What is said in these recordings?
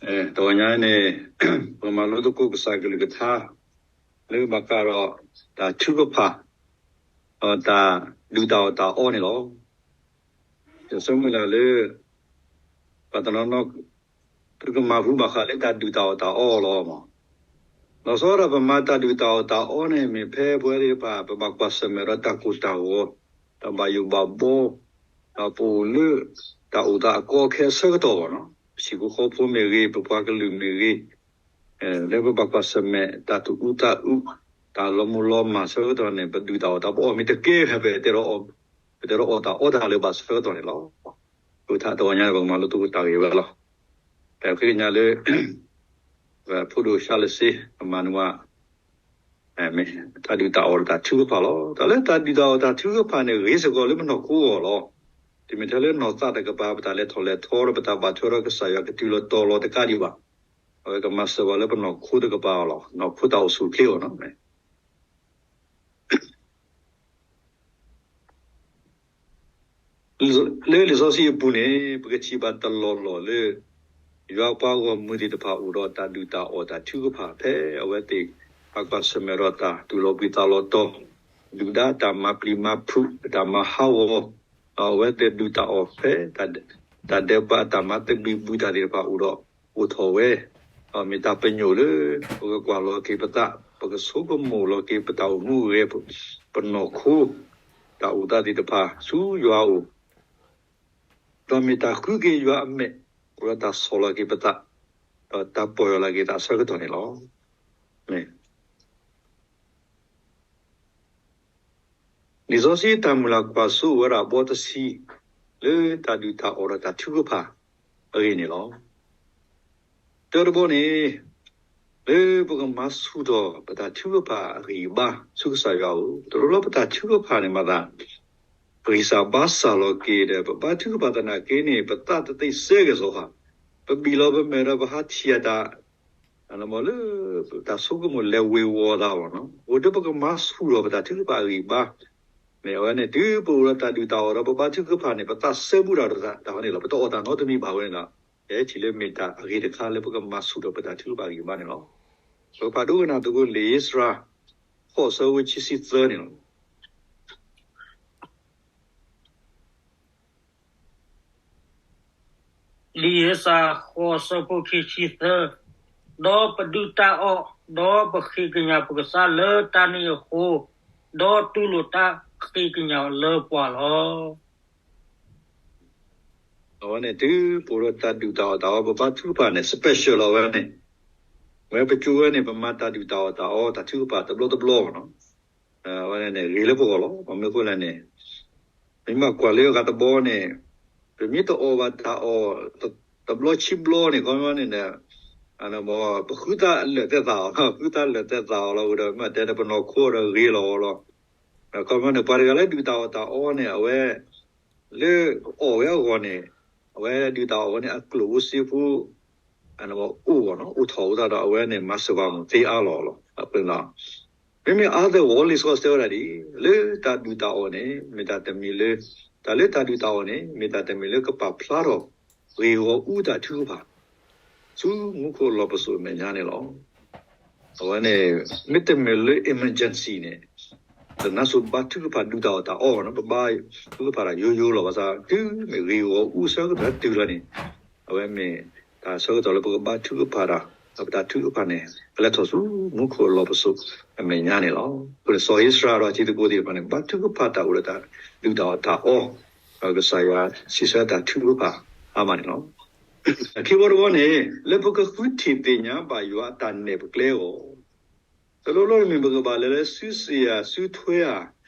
တဂီၤညါန့ၣ် ပကမၤလိသကိးကစၢ်ကလုၢ်ကထါ လၢဘၣ်ဃးဒီးတၢ်ထုကဖၣ် ဒီးတၢ်ဒုၣ်တၢ်အီၣ်တၢ်အီန့ၣ်လီၤ. ယဆၢမုၢ်လၢ်လၢ ပှၤတနီၤနီၤ သုကမၤဟူဘၣ်ဃးလၢတၢ်ဒုၣ်တၢ်အီၣ်တၢ်အီလီၤ. လီၤဆီဒၣ်ပမၤတၢ်ဒုၣ်တၢ်အီၣ်တၢ်အီန့ၣ် မ့ၢ်ဖဲပဝဲသ့ၣ်တဖၣ် ပဘၣ်ကွၢ်ဆၢၣ်မဲာ်ဒီးတၢ်ကိၢ်တၢ်ဂီၤ, တၢ်ဘၣ်ယိၣ်ဘၣ်ဘီ, ဒီးပအိၣ်လၢတၢ်အိၣ်သးအကီအခဲအဆၢကတီၢ်ဘၣ်နီၤ, ပဟံၣ်ဖိဃီဖိမ့ၢ်ဂ့ၤ, ပပှၤကလုာ်မ့ၢ်ဂ့ၤ, လၢပဘၣ်ကွၢ်ဆၢၣ်မဲာ်တၢ်သူၣ်အုးသးအုး, တၢ်လီၤမုၢ်လီၤမၢ်ဆၢကတီၢ်န့ၣ် ပဒုၣ်တၢ်အီၣ်တၢ်အီ ပအီၣ်မ့ၢ်တကဲဖဲ ပ ပတအဲၣ်ဒိးအီၣ်တၢ်အီတၢ်လၢၤဘၣ်ဆၢကတီၢ်န့ၣ်လီၤ. အဃိသတးတဂီၤညါန့ၣ် ပကမၤလိသကိးတၢ်ဂ့ၢ်ဝဲလီၤ. ပဃ့ကညးလၢ ဖိဒိၣ်ရှါလစ့ အမၤနၢၤဝဲ မ့ၢ်တၢ်ဒုၣ်တၢ်အီၣ်ဒီးတၢ်ထုကဖၣ်လီၤ. တၢ်လၢတၢ်ဒုၣ်တၢ်အီၣ်တၢ်ထုကဖၣ်န့ၣ် ဂ့ၤစ့ၢ်ကီးလၢပနီၢ်ခိအဂီၢ်လီၤ. တမ့ၢ်ထဲလၢနီၢ်သးတကပၤ ပတၢ်လဲၤထီၣ်လဲၤထီဒီး ပတၢ်ဘၣ်ထွဲဒီးကစၢ်ယွၤကတုၤလီၤတီၤလီၤတကးဒံးဘၣ်. အဝဲကမၤစၢၤပှၤလၢပနီၢ်ခိတကပၤအီၤလီၤ. နီၢ်ခိတၢ်အိၣ်ဆူၣ်အိၣ်ချ့အီၤန့ၣ် လၢလံာ်စီဆှံအပူၤန့ၣ် ပကထံၣ်ဘၣ်တလီၢ်လီၢ်လၢ ယွၤအပှၤဂီၢ်မုၢ်သ့ၣ်တဖၣ်အိၣ်ဒီးတၢ်ဒုၣ်တၢ်အီၣ်တၢ်ထုကဖၣ် ဖဲအဝဲသ့ၣ်ဘၣ်ကွၢ်ဆၢၣ်မဲာ်ဒီးတၢ်သူၣ်လီၤဘှံးသးလီၤတီၤ, ဒုၣ်ဒါအတၢ်မၤပျံၤမၤဖုး အတၢ်မၤဟးဂီၤ, ဒီးအဝဲသ့ၣ်ဒုၣ်တၢ်အီၣ်ဖဲ တၢ်ဒဲးဘးအတၢ်မၤသဘံၣ်ဘုၣ်တၢ်သ့ၣ်တဖၣ်အိၣ်ဒီး အိၣ်ထီၣ်ဝဲ, ဒီးမ့ၢ်တၢ်ပညိၣ်လၢ ပကကွၢ်လီၤက့ၤပသး, ပကဆိကမိၣ်လီၤက့ၤပတၢ်အိၣ်မူအဂဲၤ, ပနီၢ်ခိ, တၢ်အိၣ်သးသ့ၣ်တဖၣ်ဆူယွၤအအိၣ်, ဒီးမ့ၢ်တၢ်ဃုက့ၤယွၤအမဲာ်, အိၣ်ဒီးတၢ်ဆီၣ်လီၤက့ၤပသး, ဒီးတၢ်ပီၢ်ယၢ်လီၤက့ၤသးအဆၢကတီၢ်န့ၣ်လီၤ. လံာ်စီဆှံတၢ်မုၢ်လၢ်ကွၢ်စိဝဲဒၣ်ဘီတဆံ လၢတၢ်ဒုၣ်တၢ်အီၣ်ဒီးတၢ်ထုကဖၣ်အဂ့ၢ်န့ၣ်လီၤ. တၢတဘီန့ၣ် လၢပကမၤဆူၣ်ထီၣ်ပတၢ်ထုကဖၣ်အဂံၢ်အဘါဆူကစၢ်ယွၤအအိၣ်, တလိၣ်လၢပတၢ်ထုကဖၣ်န့ၣ်မၤသး ပဂံၢ်စၢ်ဘါစၢ်လီၤက့ၤဒီး ပဘါထုကဖၣ်သနာ်က့န့ၣ် ပသးတသ့စဲက့ၤစီၤဃာ်, ပဘံၣ်လီၤပမဲာ်ဒီးပဟးထံၣ်အတၢ် လၢ တၢ်ဆိကမိၣ်လဲၤဝ့ၤဝီၤသးဘၣ်နီၤ, အိၣ်ဒီးပကမၤဆူၣ်ထီၣ်ပတၢ်ထုကဖၣ်အဂံၢ်အဘါ, မ့ၢ်အဝဲန့ၣ် တုၤပအိၣ်ဒီးတၢ်ဒုၣ်တၢ်အီၣ်ဒီးပဘါထုကဖၣ်န့ၣ် ပသးစဲဘူးတၢ်တဖၣ်န့ၣ်လီၤ, ပတအီၣ်တၢ်နီတမံၤဘၣ်ဝဲန့ၣ်ဒီး ယဟဲထံၣ်လၢမ့ၢ်တၢ်အဂ့ၤတခါလၢပကမၤဆူၣ်ထီၣ်ပတၢ်ထုကဖၣ်အဂံၢ်အဘါန့ၣ်လီၤ. ပကဖးဒိကနၣ်သကိးလံာ်အ့စြၤ ဃိးဆၢဖိခံဆံသၢန့ၣ်လီၤ. လံာ်အ့စြၤ ဃိးဆၢဖိခံဆံသၢ, ဒီးပဒုၣ်တၢ်အီၣ်, ဒီးပဃ့ကညးပကစၢ်လၢတၢ်န့ၣ်အဃိ, ဒီးတူၢ်လိာ်တၢ်ဃ့ကညးလၢပှၤလီၤ. အဝဲန့ၣ် တုၤပအိၣ်ဒီးတၢ်ဒုၣ်တၢ်အီၣ်တၢ်အီ ပဘါထုကဖၣ်န့ၣ် special လီၤဝဲန့ၣ်, ဝဲပကၠိဝဲန့ၣ် ပမၤတၢ်ဒုၣ်တၢ်အီၣ်တၢ်အီတၢ်ထုကဖၣ်တဘျီတဘျီဘၣ်နီၤ, အဝဲန့ၣ် ဂ့ၤလၢပဂီၢ်လီၤ. မ့ၢ်မနုၤအဃိလဲၣ်န့ၣ် မ့ၢ်မၤကွၢ်လၢအဂၤတဘီန့ၣ် ပမ့ၢ်တအီၣ်ဘၣ်တၢ်အီၣ် တဘျီခံဘျီန့ၣ် ခီမီန့ၣ် ပဃုသးလၢာ်သဲသးအီၤ, ဃုသးလၢာ်သဲသးအီၤလီၤ. ဝံၤဒီးမ့ၢ်တဲဒီးပနီၢ်ခိဒီးဂ့ၤလီၤလီၤ. ခီမီန့ၣ် ပှၤတဂၤလၢဒုၣ်တၢ်အီၣ်တၢ်အီန့ၣ် အဝဲ လၢအီၣ်ဝဲအဂီၢ်န့ၣ် အဝဲဒုၣ်တၢ်အီၣ်ဝဲန့ၣ် အကျိၣ်ဖိစ့ဖိ အိၣ်ဘၣ်နီၤ, အိၣ်ထီၣ်အသးဒီး အဝဲန့ၣ် မၤစၢၤပှၤမုၢ်သ့အါလီၤလီၤ. အဃိန့ၣ် မ့မ့ၢ် Arthur Wallis စံးဝဲဒၣ်ဒ်အံၤ, လၢတၢ်ဒုၣ်တၢ်အီၣ်န့ၣ် မ့ၢ်တၢ်တမံၤလၢ တၢ်လၢတၢ်ဒုၣ်တၢ်အီၣ်န့ၣ် မ့ၢ်တၢ်တမံၤလၢကပာ်ဖျါထီၣ် ဂ့ၢ်ဂီၢ်အူတၢ်ထုကဖၣ် ဆူမူခိၣ်လီၢ်ပစိာ်အမဲာ်ညါန့ၣ်လီၤ. အဝဲန့ၣ် မ့တမ့ၢ်လၢ emergency န့ၣ် တနါစိၤဘါထုကဖၣ်ဒုၣ်တၢ်အီၣ်တၢ်အီဘၣ်နီၤ, ပဘါထုကဖၣ်တၢ်ယိယိလီၤ. ဘၣ်ဆၣ်တုၤမ့ၢ်ဂ့ၢ်ဂီၢ်အူဆၢကတီၢ်တုၤလီၤန့ၣ် အဝဲမ့ၢ်တၢ်ဆၢကတီၢ်လၢပကဘါထုကဖၣ်တၢ်, ဒီးပတၢ်ထုကဖၣ်န့ၣ် ကလဲၤထီၣ်ဆူမူခိၣ်လီၢ်ပစိာ်အမဲာ်ညါန့ၣ်လီၤ. အဃိန့ၣ် စီၤဧ့စြၤဒီးအတံၤသကိးသ့ၣ်တဖၣ်န့ၣ် ဘါထုကဖၣ်တၢ်အိၣ်ဒီးတၢ်ဒုၣ်တၢ်အီၣ်တၢ်အီ, ဒီးကစၢ်ယွၤစံးဆၢတၢ်ထုကဖၣ်အါမးန့ၣ်လီၤ. ခံဘီတဘီန့ၣ် လၢပကဃုထံၣ်သ့ၣ်ညါဘၣ်ယွၤအတၢ်နဲၣ်ပကျဲအဂီၢ်, တဘျီဘျီမ့ၢ်ပကဘၣ်လဲၤလၢစုစ့ၣ်ဧါ စုထွဲဧါ,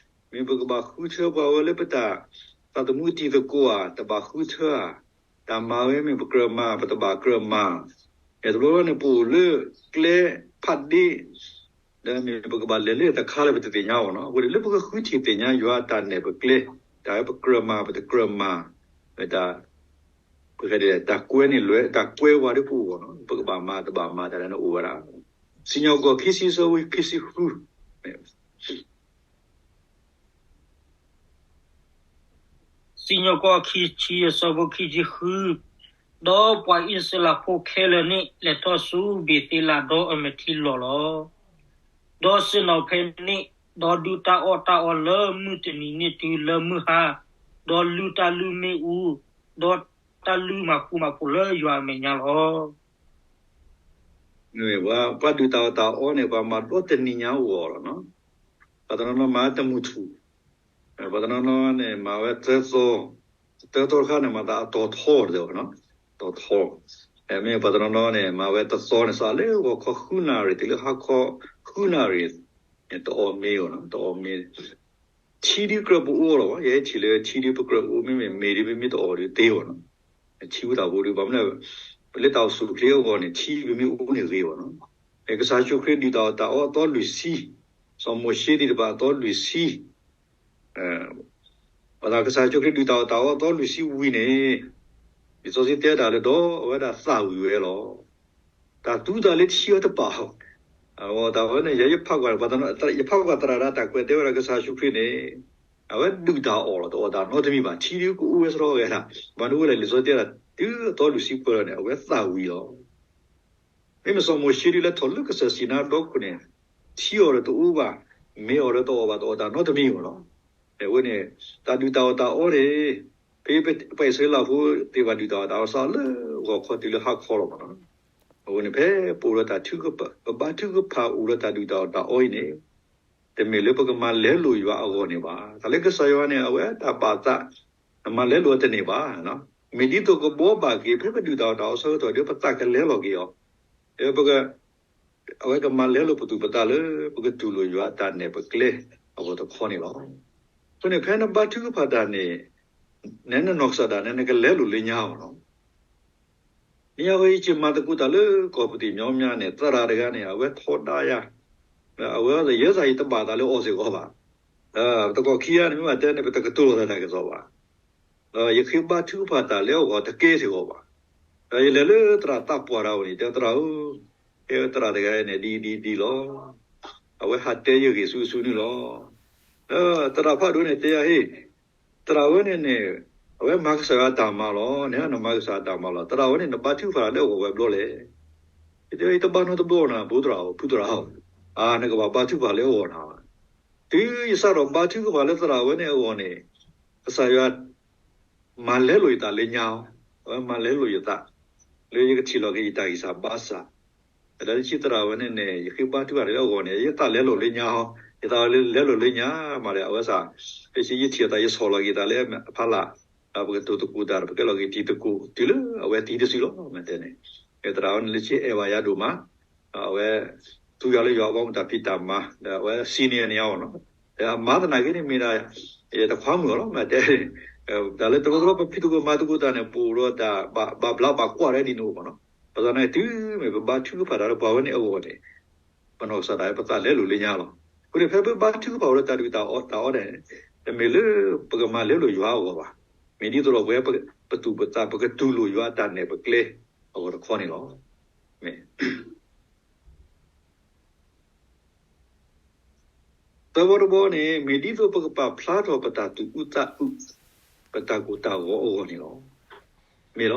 မ့ၢ်ပကဘၣ်ဃုထၢပှၤဝဲလၢပတၢ်သးသမူတံၤသကိးဧါ, တဘၣ်ဃုထၢဧါ, တၢ်မၤဝဲမ့ၢ်ပကြၢးမၤ ပတဘၣ်ကြၢးမၤ, တဘျီဘျီန့ၣ် ပအိၣ်လၢကျဲဖးဒ့ ဒီးမ့ၢ်ပကဘၣ်လဲၤလၢတခါလၢပတသ့ၣ်ညါအီၤနီၤ. အဃိန့ၣ် လၢပကဃုထံၣ်သ့ၣ်ညါယွၤအတၢ်နဲၣ်ပကျဲ, တၢ်ဝဲပကြၢးမၤ ပတကြၢးမၤ, တၢ် ပကတဲ တၢ်ကွဲန့ၣ်လွဲ တၢ်ကွဲဝဲဒၣ်ပအိၣ်နီၤ, ပကဘၣ်မၤတဘၣ်မၤတၢ်န့ၣ်အိၣ်ဝဲဒၣ်. စံၣ်ညီၣ်ကွီၢ်ခံဆံအဆၢဖိခံဆံဃု, စံၣ်ညီၣ်ကွီၢ်ခံဆံအဆၢဖိခံဆံဃု, ဒီးပှၤအံၣ်စရ့လးဖိခဲလၢာ်န့ၣ် လဲၤထီၣ်ဆူဘ့ၤသ့လးဒီးအမဲာ်ထံလီၤလီၤ. ဒီးဆ့ၣ်နီၤဖဲန့ၣ်, ဒီးဒုၣ်တၢ်အီၣ်တၢ်အီလၢမုၢ်တနံၤန့ၣ်တုၤလၢမုၢ်ဟါ, ဒီးလုၢ်တၢ်လုၢ်မ့ၣ်အူ, ဒီးတၢ်လုၢ်မၤဃူမၤဖိးလၢယွၤအမဲာ်ညါလီၤ. ပှၤဒုၣ်တၢ်အီၣ်တၢ်အီန့ၣ် ပှၤမၤဒီတနံၤညါအဂီၢ်လီၤ. ပှၤတနီၤနီၤမၤတမုၢ်ထူၣ်, ပှၤတနီၤနီၤန့ၣ် မၤဝဲတၢသီ, တၢသီတခါန့ၣ် မၤသးအတီၤထီ တဲဝဲ, တီၤထီ, မ့ၢ်ပှၤတနီၤနီၤန့ၣ် မၤဝဲတသီန့ၣ် စးလၢဂီၤခီဃုနၣ်ရံၣ် တုၤလၢဟါခီဃုနၣ်ရံၣ်န့ၣ် တအီၣ်မ့ၤအီၤ, တအီၣ်မ့ၤ ထံဒုးကြၢးပအိၣ်လီၤဘၣ်, ယဲထံၣ်လၢထံဒုးပကြၢးအိၣ် မ့မ့ၢ်မ့ၤဒုးပမ့ၢ်တအီၣ်ဒုးသ့ဘၣ်နီၤ, ထံဝဲတၢ်ဖိဒုး ဘၣ်မနုၤလဲၣ်, ပလၢတၢ်အိၣ်ဆူၣ်အိၣ်ချ့အဂီၢ်န့ၣ် ထံပမ့ၢ်အိၣ်န့ၣ်ဂ့ၤဘၣ်နီၤ, ကစၢ်ယ့ၣ်ၡူးခရံာ်ဒုၣ်တၢ်အီၣ်တၢ်အီအသီလွံၢ်ဆံ, စီၤမိၤၡ့သ့ၣ်တဖၣ်အသီလွံၢ်ဆံ ပှၤသးကစၢ်ယ့ၣ်ၡူးခရံာ်ဒုၣ်တၢ်အီၣ်တၢ်အီအသီလွံၢ်ဆံဝံၤန့ၣ်, လံာ်စီဆှံတဲတၢ်လၢဒီးအဝဲဒၣ်သၣ်ဝံၤဝဲလီၤ. တၢ်သူသးလၢထံအီၤတပာ်, တၢ်ဝဲန့ၣ် ယဲယဖးကွၢ်, ယဖးကွၢ်သရၣ်ဒၣ်တၢ်ကွဲးတဲဝဲဒၣ်ကစၢ်ယ့ၣ်ၡူးခရံာ်န့ၣ်, အဝဲဒုၣ်တၢ်အီၣ်လီၤ, တအီၣ်တၢ်နီတမံၤဘၣ်, ထံဒုးကအိၣ်ဝဲစရီဂဲၤဒၣ်, ဘၣ်မနုၤလဲၣ် လံာ်စီဆှံတဲဒၣ် တုၤအသီလွံၢ်ဆံပှဲၤလီၤန့ၣ် အဝဲသၣ်ဝံၤလီၤ. မ့မ့ၢ်စီၤမိၤၡ့ဒုးလၢထီၣ်လၢကစၢၢ်စံၤနါဒီခိၣ်န့ၣ်, ထံအီၤဒီးတအိၣ်ဘၣ်, မ့ၤအီၤဒီးတအီၣ်ဘၣ်, တအီၣ်တၢ်နီတမံၤဘၣ်လီၤ. အဝဲန့ၣ် တၢ်ဒုၣ်တၢ်အီၣ်တၢ်အီန့ၣ်, ဖဲပှၤအံၣ်စရ့လးဖိသ့ၣ်တဖၣ်ဒုၣ်တၢ်အီၣ်တၢ်အီစးလၢဂီၤခီတုၤလၢဟါခီလီၤမးနီၤ. အဝဲန့ၣ် ဖဲပအိၣ်ဒီးတၢ်ထုကဖၣ်, ပဘါထုကဖၣ်အိၣ်ဒီးတၢ်ဒုၣ်တၢ်အီၣ်တၢ်အီအံၤန့ၣ်, တမ့ၢ်လၢပကမၤလဲလိာ်ယွၤအဂီၢ်န့ၣ်ဘၣ်. တၢ်လၢကစၢ်ယွၤန့ၣ် အဝဲတၢ်ဘၣ်သး, နမၤလဲလိာ်အီၤတန့ၢ်ဘၣ်. မ့ၢ်ဒ်သိးကဘှီဘၣ်က့ၤ ဖဲပဒုၣ်တၢ်အီၣ်တၢ်အီဆၢကတီၢ်ဒီး ပသးကလဲလီၤက့ၤအီၤ, ဒီးပက အဝဲကမၤလဲလိာ်ပသူၣ်ပသးလၢ ပကတူၢ်လိာ်ယွၤအတၢ်နဲၣ်ပကျဲအဂီၢ်တခီန့ၣ်လီၤ. အဃိန့ၣ် ဖဲနဘါထုကဖၣ်တၢ်န့ၣ်, နနီၢ်ကစၢ်ဒၣ်နဲ နကလဲလိာ်လၢညါအီၤလီၤ. နံၤအဝဲ ယက့ၤမၤသကိးတၢ်လၢကီၢ်ပူၤသ့ၣ်ညီမးန့ၣ် သရၣ်တဂၤန့ၣ် အဝဲထီဒါယၤ, အဝဲယဲစ့ၢ် ယတဘၣ်သးလၢအီၤစ့ၢ်ကီးဘၣ်. တကီၢ်ခံဂၤန့ၣ် မ့ၢ်ဘၣ်တဲန့ၣ် ပတကတိၤလိာ်သးတၢ်ကစီၣ်ဘၣ်. ဒီးယဃ့ဘါထုကဖၣ်တၢ်လၢအဂီၢ်တကဲစ့ၢ်ကီးဘၣ်. ဒီးယလဲၤလၢသရၣ်သးပှၢ်တၢ်အအိၣ်န့ၣ် တဲသရၣ်ဧၢ, ကဲသရၣ်တဂၤန့ၣ် ဒ်ဒ်ဒ်လီၤ. အဝဲဟးတဲယဂ့ၢ်ဆူဆူန့ၣ်လီၤ. ဒီးသရၣ်ဖးဒိၣ်န့ၣ်တဲယၤဟ့ၣ်, သရၣ်ဝဲန့ၣ်န့ၣ်, အဝဲမၤကစၢ်ယွၤအတၢ်မၤလီၤ. နနမၤကစၢ်အတၢ်မၤလီၤ. သရၣ်ဝဲန့ၣ် နဘါထုကဖၣ်လၢအဂီၢ်ဝဲဘျီလဲၣ်. ယတဲ ယတဘါနီတဘျီနၤ ဖိသရၣ်ဧၢ, ဖုသရၣ်ဧၢ, နကဘၣ်ဘါထုကဖၣ်လၢအဂီၢ်နၤ. တုၤယစးထီၣ်ဘါထုကဖၣ်လၢသရၣ်ဝဲန့ၣ်အဂီၢ်န့ၣ်, ကစၢ်ယွၤ မၤလဲလိာ်ယသးလၢညါအီၤ, အဝဲမၤလဲလိာ်ယသး, လၢယကထံၣ်လီၤက့ၤယတၢ်ဂံၢ်စၢ်ဘါစၢ်. ဒီးလၢခံသရၣ်ဝဲန့ၣ်န့ၣ် ယဃ့ဘါထုကဖၣ်တၢ်လၢအဂီၢ်န့ၣ် ယသးလဲလိာ်လၢညါအီၤ, ယသးလဲလိာ်လၢညါမးဒီး အဝဲစ့ၢ်, ယထံၣ်အသး ယဆီၣ်လီၤက့ၤသးလၢအဖီလာ်, ဒီးပကတိၤသကိးတၢ်ဒီး ပကဲလီၤက့ၤတံၤသကိး တုၤလၢအဝဲသံတစုလီၤ မ့ၢ်တဲန့ၣ်. သရၣ်ဝဲန့ၣ် လၢခံအဲၣ်ဘၣ်ယၤဒိၣ်မး, အဝဲ သူယၤလၢယွၤအဘီမုၢ်တၢ်ဖံးတၢ်မၤ, ဒီးအဝဲ senior န့ၣ်ယၤအီၤနီၤ. ဒီးအမၤသနာ်က့န့ၣ်မ့ၢ်ဒၣ် ယတခွါမုၣ်အီၤလီၤ မ့ၢ်တဲန့ၣ်. တၢ်လၢတဘျီဘျီပဖံးသကိးမၤသကိးတၢ်န့ၣ် ပအိၣ်ဒီးတၢ်ဘၣ်ဘျါဘၣ်ကွၢ်ဒ်န့ၣ်အိၣ်မးနီၤ. ဘၣ်ဆၣ်သနာ်က့ တုၤမ့ၢ်ပဘါထုကဖၣ်တၢ်လၢပှၤဝဲန့ၣ်အဂီၢ်န့ၣ် ပနီၢ်ကစၢ်ဒၣ်ဝဲပသးလဲလိာ်လၢညါလီၤ. အဃိန့ၣ် ဖဲပဘါထုကဖၣ်အိၣ်ဒီးတၢ်ဒုၣ်တၢ်အီၣ်တၢ်အီန့ၣ် တမ့ၢ်လၢပကမၤလဲလိာ်ယွၤအဂီၢ်ဘၣ်. မ့ၢ်ဒ်သိးဒီးပဝဲပသူၣ်ပသး ပကတူၢ်လိာ်ယွၤအတၢ်နဲၣ်ပကျဲအဂီၢ်တခီန့ၣ်လီၤ. မ့ၢ် သၢဘီတဘီန့ၣ် မ့ၢ်ဒ်သိးပကပာ်ဖျါထီၣ်ပတၢ်သူၣ်အုးသးအုး ပတၢ်ကိၢ်တၢ်ဂီၤအဂီၢ်န့ၣ်လီ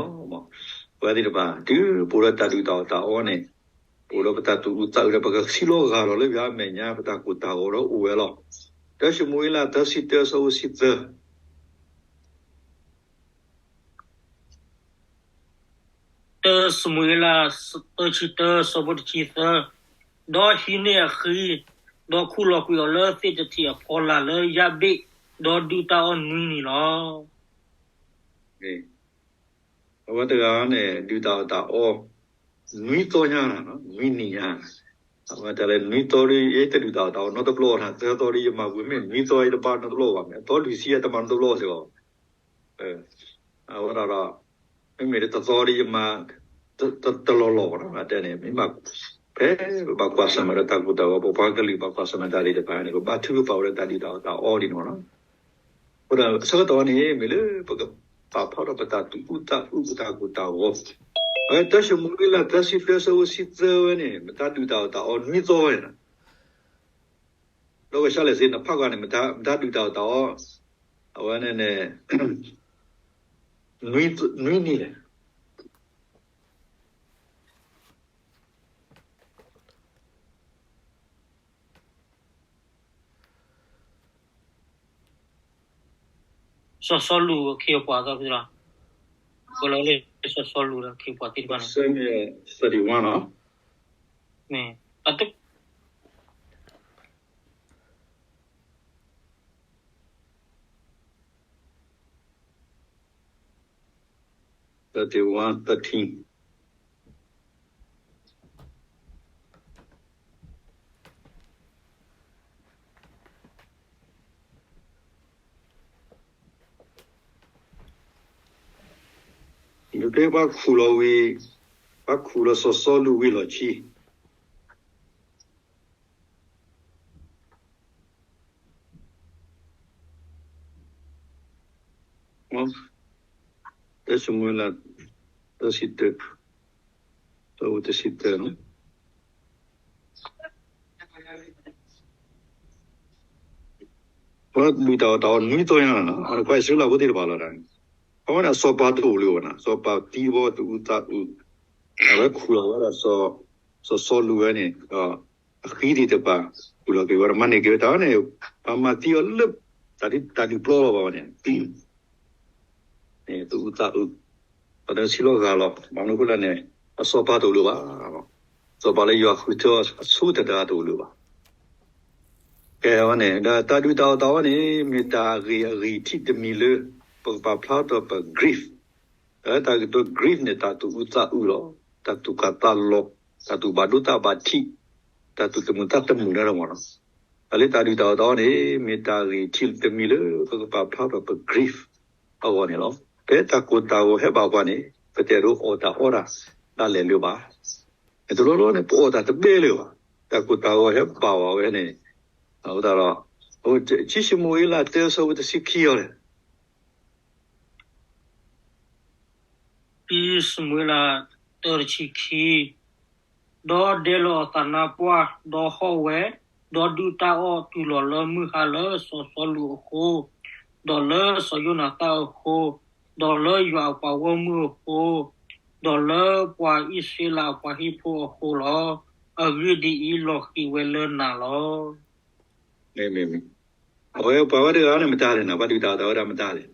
ၤ. မ့ၢ်လီၤ. ပဝဲသ့ၣ်တဖၣ် တုၤပအိၣ်ဒီးတၢ်ဒုၣ်တၢ်အီၣ်တၢ်အီန့ၣ်, ပအိၣ်ဒီးပတၢ်သူၣ်အုးသးအုးဒီး ပကဆံးလီၤဂာ်ဒီးလၢယွၤအမဲာ်ညါ ပတၢ်ကိၢ်တၢ်ဂီၤဒီးအိၣ်ဝဲလီၤ. တၢၡမူၤအ့လး သၢဆံတၢ အဆၢဖိတဆံသၢ တၢၡမူၤအ့လး သၢဆံတၢ အဆၢဖိတဆံသၢ, ဒီးဟံးန့ၢ်အဃံ, ဒီးခူၣ်လီၤကွံာ်အီၤလၢသ့ၣ်တထံးအဖီလာ်လၢယၣ်ဘ့ၣ်, ဒီးဒုၣ်တၢ်အီၣ်နွံနံၤလီၤ. အဝဲတဂၤန့ၣ် ဒုၣ်တၢ်အီၣ်တၢ်အီ နွံသီညါ, နွံနံၤညါ, အဝဲတၢ်လၢနွံသီဒီး ယတဒုၣ်တၢ်အီၣ်တၢ်အီနီတဘျီ, သၢသီဒီးယမၤပှဲၤ, မ့ၢ်နွံသီယတဘါနီတဘျီဘၣ်, မ့ၢ်အသီလွံၢ်ဆံယတမၤနီတဘျီစ့ၢ်ကီး. အဝဲဒၣ်ဒီး မ့မ့ၢ်တသီဒီးယမၤ တလီၢ်လီၢ်ဘၣ်နီၤ, တဲန့ၣ် မ့ၢ် ဖဲပဘၣ်ကွၢ်ဆၢၣ်မဲာ်ဒီးတၢ်ကိၢ်တၢ်ဂီၤ, ပပှၤကလုာ်ဘၣ်ကွၢ်ဆၢၣ်မဲာ်တၢ်သ့ၣ်တဖၣ်န့ၣ် ပဘါထုကဖၣ်ဝဲဒီးတၢ်ဒုၣ်တၢ်အီၣ်တၢ်အီဒ်န့ၣ်လီၤ. အဃိဒီးအဆၢကတီၢ်န့ၣ် မ့ၢ်လၢပကပာ်ဖျါထီၣ်ပတၢ်သူၣ်အုးသးအုး ပတၢ်ကိၢ်တၢ်ဂီၤ, အဝဲတၢၡမူၤအ့လး သၢဆံသၢ အဆၢဖိတဆံသၢဝဲန့ၣ် မတၤဒုၣ်တၢ်အီၣ်တၢ်အီနွံသီဝဲန့ၣ် ဒီးကဆှီလဲၣ်စ့ၢ် နဖးကွၢ်န့ၣ် မတၤဒုၣ်တၢ်အီၣ်တၢ်အီ, အဝဲန့ၣ်န့ၣ် နွံနံၤလဲၣ်, စီၤစီလူးအခ့အပှၤသ့ၣ်တဖၣ်, ပလီၤလၢစီၤစီလူးဒီးအခ့အပှၤသ့ၣ်တဖၣ်န့ၣ်, မ့ၢ် thirty-one thirteen. နတဲဘၣ်ခူၣ်လီၤဝံၤ, ဘၣ်ခူၣ်လီၤစီၤစီလူးဝံၤလီၢ်ခံ တၢ Samuel တဆံတၢ, တဆံတၢ, ပှၤဒုးတၢ်အီၣ်တၢ်အီနွံသီညါလီၤ, အကွၢ်အံၣ်စရ့လးဖိသ့ၣ်တဖၣ်လီၤ. အဝဲန့ၣ်အစီၤပၤတအိၣ်လၢၤဘၣ်နီၤ, စီၤပၤသံဘီသူၣ်အုးသးအုး, အဝဲခူၣ်လီၤဝဲဒၣ် စီၤစီလူးဝဲန့ၣ်, အဃံသ့ၣ်တဖၣ် ခူၣ်လီၤက့ၤဝဲဒီး မၤန့ၢ်က့ၤဝဲတၢ်န့ၣ်, ပှၤမၤသံအီၤလၢ တၢ်ဒုးပျီလီၤဘၣ်ဝဲန့ၣ်, သူၣ်အုးသးအုး, ပှၤတဆံးလီၤဂာ်လီၤ, မနုၤအဃိလဲၣ်န့ၣ်, အစီၤပၤတအိၣ်လၢၤဘၣ်, စီၤပၤလၢယွၤဃုထၢအဆိကတၢၢ်တဂၤတအိၣ်လၢၤဘၣ်. ကဲဝဲန့ၣ် ဒီးတၢ်ဒုးတၢ်အီၣ်တၢ်အီန့ၣ် မ့ၢ်တၢ်အဂ့ၤအဂံၢ်ထံးတမံၤလၢ ပကပာ်ဖျါထီၣ်ပ grief, တၢ်ကတိၤ grief န့ၣ် တၢ်သူၣ်အုးသးအုးလီၤ, တၢ်သူၣ်ကၢ်သးလီၤ, တၢ်သူၣ်ဘၣ်ဒိသးဘၣ်ထံး, တၢ်သူၣ်တမုာ်သးတမုာ်န့ၣ်လီၤ. တၢ်လၢတၢ်ဒုးတၢ်အီၣ်တၢ်အီန့ၣ် မ့ၢ်တၢ်ဂ့ၤထံးတမံၤလၢ ပကပာ်ဖျါထီၣ်ပ grief အဂီၢ်န့ၣ်လီၤ. ဖဲတၢ်ကိၢ်တၢ်ဂီၤဟဲဘၣ်ပှၤန့ၣ် ပတအဲၣ်ဒိးအီၣ်တၢ်အီတၢ်ဒၣ်လဲာ်လၢၤဘၣ်. တဘျီဘျီန့ၣ် ပအီၣ်တၢ်တဘၣ်လၢၤဘၣ်. တၢ်ကိၢ်တၢ်ဂီၤဟဲဘၣ်ပှၤဝဲန့ၣ်, အဃိသတးဒီး ခံၡမူၤအ့လးတၢ ဆၢဖိတဆံခံအီၤလဲၣ်. ခံၡမူၤအ့လးတၢ တဆံခံ, ဒီးဒဲလီၤအသးနါပှၢ်, ဒီးဟီၣ်ဝဲ, ဒီးဒုၣ်တၢ်အီၣ်တုၤလီၤလၢမုၢ်ဟါလၢစီၤစီလူးအဃိ, ဒီးလၢစီၤယိနၤသၣ်အဃိ, ဒီးလၢယွၤအပှၤဂီၢ်မုၢ်အဃိ, ဒီးလၢပှၤအံၣ်စရ့လးအပှၤဟံၣ်ဖိအဃိလီၤ. အဂ့ၢ်ဒ်အံၤ, လီၤဃံၤဝဲလၢနၤလီၤ. အဝဲပှၤဝဲတဂၤန့ၣ် မတၤလဲၣ်န့ၣ်, ပှၤဒုးတၢ်အီၣ်တၢ်အီဝဲဒၣ်မတၤလဲၣ်.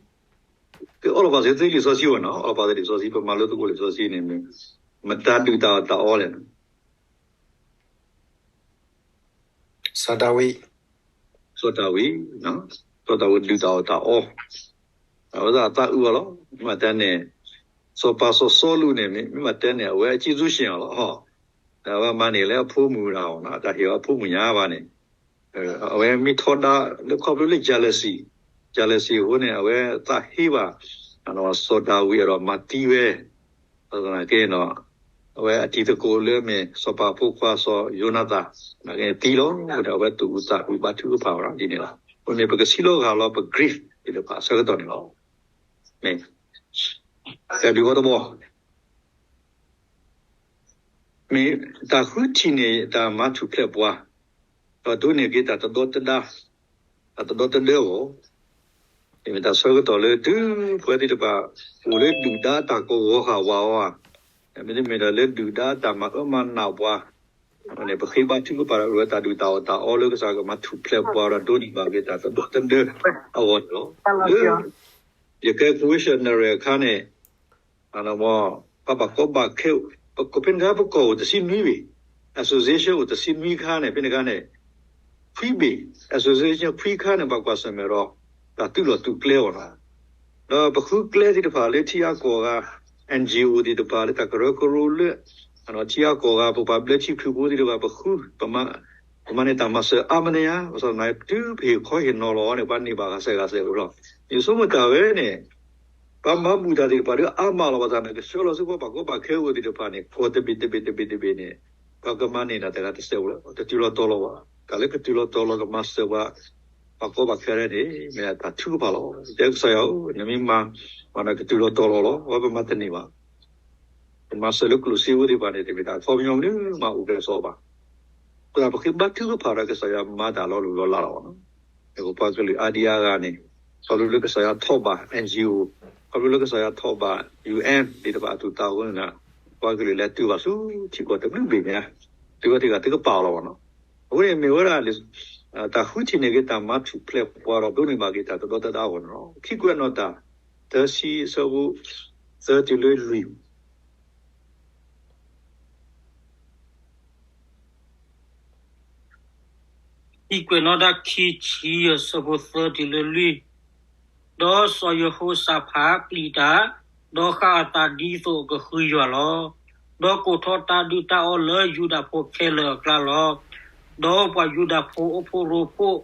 အီၣ်လီၤပာ်စၢၤသ့လံာ်စီဆှံဝဲနီၤ, အီၣ်လီၤပာ်စၢၤလံာ်စီဆှံ, ပမၤလိသကိးလံာ်စီဆှံန့ၣ် မတၤဒုးတၢ်အီၣ်တၢ်အီလဲၣ်. စီၤဒၤဝံး, စီၤဒၤဝံး, စီၤဒၤဝံးဒုးတၢ်အီၣ်တၢ်အီ, အဝဲဒၣ်အသးအုးအီၤလီၤ. မ့ၢ်တဲန့ၣ်, စီၤပၤစီၤစီလူးန့ၣ် မ့ၢ်တဲန့ၣ် အဝဲအကံၢ်ဆူၣ်ဆ့ၣ်အီၤလီၤ. အဝဲမၤန့ၢ်လၢအဖိမုၣ်ဒၣ်အီၤ, တၢ်ဟ့ၣ်အီၤအဖိမုၣ်ညါဘၣ်န့ၣ် အဝဲမ့ၢ်ထီဒါလၢခီဖျိလၢ jealousy, jealousy အဃိန့ၣ် အဝဲသးဟ့ဘၣ် စီၤဒၤဝံးအဒီးမၤသံဝဲ, သနာ်က့ဒီး အဝဲအတံၤသကိးလၢမ့ၢ်စီၤပၤဖိခွါစီၤယိနၤသၣ် သနာ်က့သံလီၤ. ဒီးအဝဲသူၣ်အုးသးအုးဘါထုကဖၣ်ဝဲဒၣ်ဒ်န့ၣ်လီၤ. အဃိန့ၣ် ပကစံးလီၤဂာ်လီၤပ grief သ့ၣ်တဖၣ်အဆၢကတီၢ်န့ၣ်လီၤ. မ့ၢ် ကဒုးဝဲတဘီ မ့ၢ်တၢ်ဃုထံၣ်န့ၢ်တၢ်မၤထူၣ်ဖျဲးပှၤ, ဒီးဒိးန့ၢ်က့ၤတၢ်တဒီတဒါ, တၢ်တဒီတဒၢအဂီၢ်, မ့ၢ်တၢ်ဆၢကတီၢ်လၢတုၤပဝဲသ့ၣ်တဖၣ် အိၣ်လၢဒုၣ်ဒါတၢ်ကဝီၤဃာ်ဝးအီၤဧါ, မ့တမ့ၢ်ဒီးလၢဒုၣ်ဒါတၢ်မၤအၢမၤနးပှၤ, န့ၣ် ပဃ့ဘါထုကဖၣ်ဒီးတၢ်ဒုၣ်တၢ်အီၣ်တၢ်အီလၢကစၢ်ကမၤထူၣ်ဖျဲးပှၤဒီးဒိးန့ၢ်ဘၣ်က့ၤတၢ်တဒီတဒၢအဂီၢ်န့ၣ်လီၤ. လၢ ယကဲ Christian န့ၣ်အခါန့ၣ် ပှၤဘၣ်ကီဘၣ်ခဲ, ပကီၢ်ဖဲန့ၣ်ခါ ပကီၢ်အိၣ်တဆံနွံဘ့ၣ်, association အိၣ်တဆံနွံခါန့ၣ် ဖဲန့ၣ်ခါန့ၣ် ခွံဘ့ၣ်, association ခွံခါန့ၣ် ဘၣ်ကွၢ်ဆၢၣ်မဲာ်ဒီး တၢ်သုးလီၢ်သုးကျဲအဂီၢ်လီၤ. ဒီးပဃုကျဲသ့ၣ်တဖၣ်လၢထံအါကီၢ်အဂၤ, NGO သ့ၣ်တဖၣ်လၢတၢ်ကရၢကရိလၢ ထံအါကီၢ်အဂၤ ပပှၤဘျၢထံခရံာ်ဖိသ့ၣ်တဖၣ် ပဃု, ပမၤန့ၢ်တၢ်မၤစၢၤအါမးန့ၣ်ဧါ, ဘၣ်ဆၣ်သနာ်က့ တုၤပဟ့ၣ်ခီဟ့ၣ်နီၤလီၤအီၤန့ၣ် ပှၤန့ၢ်ဘၣ်ဂၤစဲးဂၤစဲးဧိၤလီၤ. ယဆိကမိၣ်တၢ်ဝဲန့ၣ် ပှၤမၤဘူၣ်တၢ်သ့ၣ်တဖၣ်ဒီးအါမးလီၤ, ဘၣ်ဆၣ်သနာ်က့ ဆှၢလီၤဆူပှၤဘၣ်ကီဘၣ်ခဲအဂီၢ်သ့ၣ်တဖၣ်န့ၣ် ကီၢ်တဘ့ၣ်တဘ့ၣ်တဘ့ၣ်တဘ့ၣ်န့ၣ် ပှၤကမၤန့ၢ်တၢ်တဂၤတစဲးဧိၤလီၤ, တတုၤလီၤတီၤလီၤဘၣ်. တၢ်လၢကတုၤလီၤတီၤလီၤကမၤစၢၤပှၤ ဘၣ်ကီဘၣ်ခဲန့ၣ် မ့ၢ်တၢ်ထုကဖၣ်လီၤ. တဲကစၢ်ယွၤဧၢ, နမ့ၢ်မၤ မၤဒီးကတုၤလီၤတီၤလီၤလီၤ, အဝဲပမၤတန့ၢ်ဘၣ်. ပမၤစၢၤလၢကျိၣ်စ့ဖိသ့ၣ်တဖၣ်န့ၣ် တမ့ၢ်တၢ်အခီပညီမနုၤမးအိၣ်ကဲစီးဘၣ်. အဃိသတးပဃ့ဘါထုကဖၣ်ဒီးကစၢ်ယွၤမၤတၢ်လီၤလိၢ်လီၤလးလီၤဘၣ်နီၤ. ပပှၤကလုာ်အါဒံအါဂၤန့ၣ် ခီဖျိလၢကစၢ်ယွၤထီၣ်ဘၣ် NGO, ခီဖျိလၢကစၢ်ယွၤထီၣ်ဘၣ် UN သ့ၣ်တဖၣ်အသူၣ်သးအဃိန့ၣ် ပှၤကလုာ်လဲၤတုၤဘၣ်ဆူထံကီၢ်တဘျုးဘ့ၣ်န့ၣ် သုဝဲသ့ၣ်တဖၣ်သုကပာ်အီၤလီၤဘၣ်နီၤ. အဃိန့ၣ်မ့ၢ်ဝဲဒၣ်လၢ တၢ်ဃုထံၣ်န့ၢ်က့ၤတၢ်မၤထူၣ်ဖျဲးပှၤဒီးဒိးန့ၢ်ဘၣ်က့ၤတၢ်တဒီတဒါအဂီၢ်န့ၣ်လီၤ. ခံကွဲးနီၣ်တၢ် သၢဆံအဆၢဖိ သၢတုၤလၢလွံၢ် ခံကွဲးနီၣ်တၢ် ခံဆံအဆၢဖိသၢတုၤလၢလွံၢ်, ဒီးစီၤယဟိၤၡဖးပျံၤတၢ်, ဒီးဃၣ်အသးဒ်သိးကဃုယွၤလီၤ. ဒီးကိးထီၣ်တၢ်ဒုၣ်တၢ်အီၣ်လၢယူဒၤဖိခဲလၢာ်အကျါလီၤ. ဒီးပှၤယူဒၤဖိအိၣ်ဖှိၣ်ရိဖှိၣ်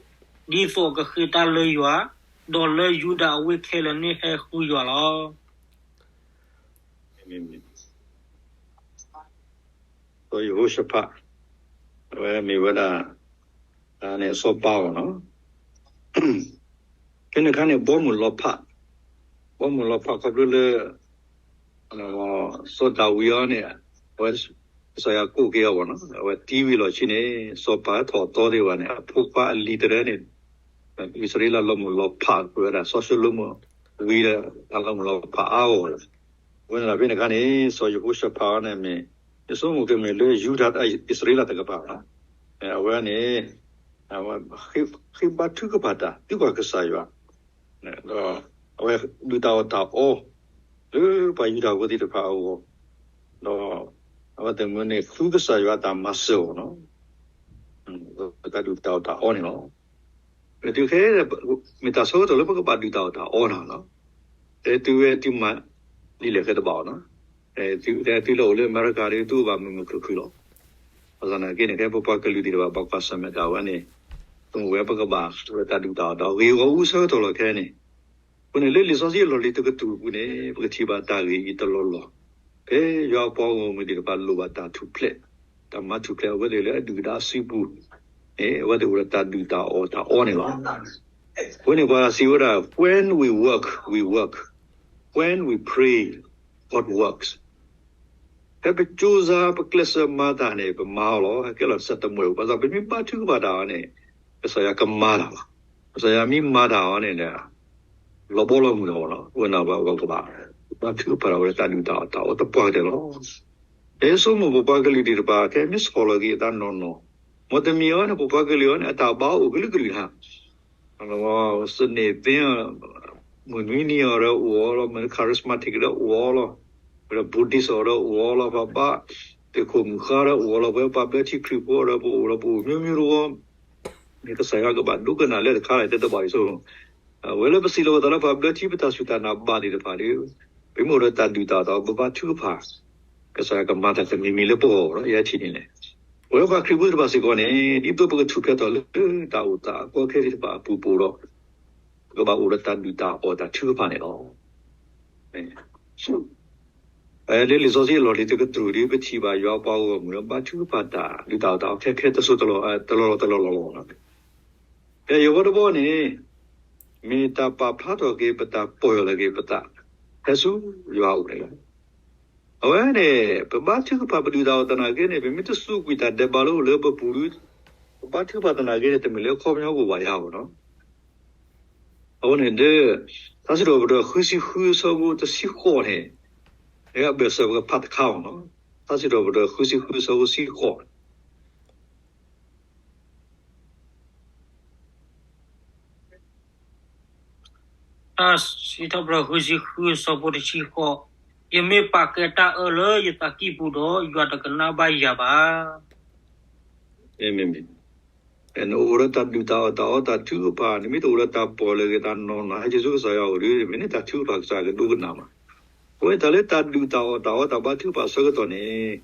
ဒ်သိးကဃ့တၢ်လၢယွၤ, ဒီးလၢယူဒၤအဝ့ၢ်ခဲလၢာ်န့ၣ်ဟဲဃုယွၤလီၤ. စီၤယဟိၤၡဖး အဝဲမ့ၢ်ဝဲဒၣ် န့ၣ်အစီၤပၤအီၤနီၤ. ဖဲန့ၣ်အခါန့ၣ် ဘီမုၢ်လီၤဖး, ဘီမုၢ်လီၤဖးခီဖျိလၢ စီၤဒၤဝံးအီၤန့ၣ် အဝဲ ကစၢ်ယွၤကိးက့ၤအီၤဘၣ်နီၤ, အဝဲသံဝံၤလီၢ်ခံန့ၣ် စီၤပၤထီၣ်အသီသ့ၣ်တဖၣ်န့ၣ် အဖိခွါအလံၤတရၢန့ၣ် အံၣ်စရ့လးလီၤမုၢ်လီၤဖးကွံာ်ဝဲဒၣ် စီၤၡလိၤမိၣ်ဝံၤဒီး အလီၤမုၢ်လီၤဖးအါဂီၢ်လီၤ. အဃိန့ၣ်ဒီးဖဲန့ၣ်အခါန့ၣ် စီၤယဟိၤၡဖးအီၤန့ၣ် မ့ၢ် ယဆိကမိၣ်ကမ့ၢ်လၢယူဒၤ အံၣ်စရ့လးတကပၤဘၣ်, အဝဲန့ၣ် ဃ့ဘါထုကဖၣ်တၢ် သံကွၢ်ကစၢ်ယွၤ ဒီးအဝဲဒုၣ်တၢ်အီၣ်တၢ်အီ လၢပှၤယူဒၤဖိသ့ၣ်တဖၣ်အဂီၢ်, ဒီးအဝဲသ့ၣ်မ့ၢ်န့ၣ် သူကစၢ်ယွၤအတၢ်မၤစၢၤအီၤနီၤ, တၢ်ဒုၣ်တၢ်အီၣ်တၢ်အီန့ၣ်လီၤ. တုၤခဲ မ့ၢ်တၢ်ဆၢကတီၢ်လၢပကဘၣ်ဒုၣ်တၢ်အီၣ်တၢ်အီန့ၣ်လီၤ. တုၤဝဲတုၤမၤဒ်လဲၣ်ဃဲတဘၣ်အီၤနီၤ, တုၤလၢအိၣ်လၢအမဲရကၤဒီး တအိၣ်ဘၣ်မုာ်မုာ်ခုၣ်ခုၣ်လီၤ. ဘၣ်ဆၣ်သနာ်က့န့ၣ် ခဲပပှၤကလုာ်သ့ၣ်တဖၣ် ဘၣ်ကွၢ်ဆၢၣ်မဲာ်တၢ်ဝဲန့ၣ် ပဝဲပကဘၣ်ဝဲတၢ်ဒုၣ်တၢ်အီၣ်တၢ်အီ ဂ့ၢ်ဂီၢ်အူအဆၢကတီၢ်လီၤခဲန့ၣ်, အဃိန့ၣ်လၢလံာ်စီဆှံအလီၢ်လံၤတကတြူၢ်အပူၤန့ၣ် ပကထံၣ်ဘၣ်တၢ်ဂ့ၢ်အံၤတလီၢ်လီၢ်, ဖဲယွၤအပှၤဂီၢ်မုၢ်သ့ၣ်တဖၣ်လိၣ်ဘၣ်တၢ်ထူၣ်ဖျဲး, တၢ်မၤထူၣ်ဖျဲးအဝဲသ့ၣ်လၢအဒုၣ်အဒါစုပူၤန့ၣ် အဝဲသ့ၣ်အိၣ်ဒီးတၢ်ဒုၣ်တၢ်အီၣ်တၢ်အီန့ၣ်လီၤ. အဃိန့ၣ်ပှၤစံးဝဲဒၣ် when we work, we work, when we pray, God works. ဖဲပကၠိစါပကျဲးစၢးမၤတၢ်န့ၣ် ပမၤအီၤလီၤ. ဟဲကဲလီၤစဲးတမှဲၤ, ဘၣ်ဆၣ်ပမ့ၢ်ဘါထုကဖၣ်တၢ်အီၤန့ၣ် ကစၢ်ယွၤကမၤတၢ်လီၤ. ကစၢ်ယွၤမ့ၢ်မၤတၢ်အီၤန့ၣ် လီၤဘီလီၤမုၢ်လီၤလီၤ. အဃိန့ၣ်ပှၤကဘၣ်ဘါထုကဖၣ်တၢ်ဝဲလၢတၢ်ဒုၣ်တၢ်အီၣ်တၢ်အီတပှၢ်ကတၢၢ်လီၤ. ယဆိကမိၣ်ပပှၤကလုာ်သ့ၣ်တဖၣ် ခဲမ့ၢ်ဆီၣ်လီၤက့ၤအသးနီၢ်နီၢ်, မ်တမံၤအီၤန့ၣ် ပပှၤကလုာ်အီၤန့ၣ် အတၢ်ဘါအိၣ်ကလုာ်ကလုာ်တၢ် စနေသင်း, မုၢ်နွံနံၤအီၤဒီးအိၣ်အီၤလီၤ, မ့ၢ် charismatic ဒီးအိၣ်အီၤလီၤ, ဝဲဒီး Buddhist အီၤဒီးအိၣ်အီၤလီၤ, ပှၤဘါသုးခိၣ်မုၣ်ဃါဒီးအိၣ်အီၤလီၤ, ပှၤဘါဘျၢထံခရံာ်ဖိဒီးပအိၣ်လီၤ, ပအိၣ်မျိုးမျိုးတဝီ, မ့ၢ်ကစၢ်ယွၤကဘၣ်ဒိကနၣ်လၢတခါလၢတဲတဘၣ်အံၤဆိ, ဝဲလၢပစံးလီၤပသးလၢပှၤဘျၢထံပတၢ်စူၢ်တၢ်နာ်ဘၣ်သ့ၣ်တဖၣ်ဒီး ပမ့ၢ်အိၣ်ဒီးတၢ်ဒုၣ်တၢ်အီၣ်တၢ်အီ ပဘါထုကဖၣ် ကစၢ်ယွၤကမၤတၢ်တမံၤမံၤလၢပဂီၢ်လီၤ. ယဲထံၣ်န့ၣ်လဲၣ်, ပဝဲပှၤခရံာ်ဖိသ့ၣ်တဖၣ်စ့ၢ်ကီးန့ၣ် ဒ်သိးပကထူၣ်ဖျဲးထီၣ်လၢတၢ်အိၣ်သးအကီအခဲသ့ၣ်တဖၣ်အပူၤပိာ်ဒီး ပကဘၣ်အိၣ်ဒီးတၢ်ဒုၣ်တၢ်အီၣ်တၢ်ထုကဖၣ်န့ၣ်လီၤ. လၢလံာ်စီဆှံအလီၢ်လံၤတကတြူၢ်ဒီး ပထံၣ်ဘၣ်ယွၤအပှၤဂီၢ်မုၢ်လၢဘါထုကဖၣ်တၢ် ဒုၣ်တၢ်အီၣ်တၢ်အီခဲခဲတစိၤတလီၢ်တလီၢ်လီၤ. ဖဲယဝဲတဘီန့ၣ် မ့ၢ်တၢ်ပာ်ဖျါထီၣ်က့ၤ ပတၢ်ပီၢ်ယၢ်လီၤက့ၤပသး ဟဲဆူယွၤအအိၣ်န့ၣ်လီၤ. အဝဲန့ၣ် ပဘါထုကဖၣ်ပဒုၣ်တၢ်အီၣ်သနာ်က့န့ၣ် ပမ့ၢ်တစူးကွံာ်တၢ်ဒဲးဘးလၢအိၣ်လၢပပူၤဒီး ပဘါထုကဖၣ်သနာ်က့န့ၣ် တမ့ၢ်လၢအခီပညီကအိၣ်ဘၣ်ယၤအီၤနီၤ. အဃိန့ၣ်ဒီး ထါစံးထီၣ်ပတြၢၤဃုဆံဃုအဆၢဖိတဆံဃိးန့ၣ် အဘၢၣ်စၢၤပကဖးတခါအီၤနီၤ. ထါစံးထီၣ်ပတြၢၤဃုဆံဃုအဆၢဖိတဆံဃိး ထါစံးထီၣ်ပတြၢၤဃုဆံဃုအဆၢဖိတဆံဃိး, ယမ့ၢ်ပာ်ကဲတၢ်အၢလၢယသးကံၢ်ပူၤဒီး ယွၤတကနၣ်ဘၣ်ယၤဘၣ်. နအိၣ်ဒီးတၢ်ဒုၣ်တၢ်အီၣ်တၢ်အီတၢ်ထုကဖၣ် နမ့ၢ်တအိၣ်ဒီးတၢ်ပီၢ်ယၢ်လီၤက့ၤသးနီၢ်နီၢ် ဟဲက့ၤဆူကစၢ်ယွၤအအိၣ်ဒီး မ့ၢ်န့ၢ်တၢ်ထုကဖၣ်ကစၢ်ယွၤကဒိကနၣ်မး. အဝဲတၢ်လၢတၢ်ဒုၣ်တၢ်အီၣ်တၢ်အီတၢ်ဘါထုကဖၣ်အဆၢကတီၢ်န့ၣ်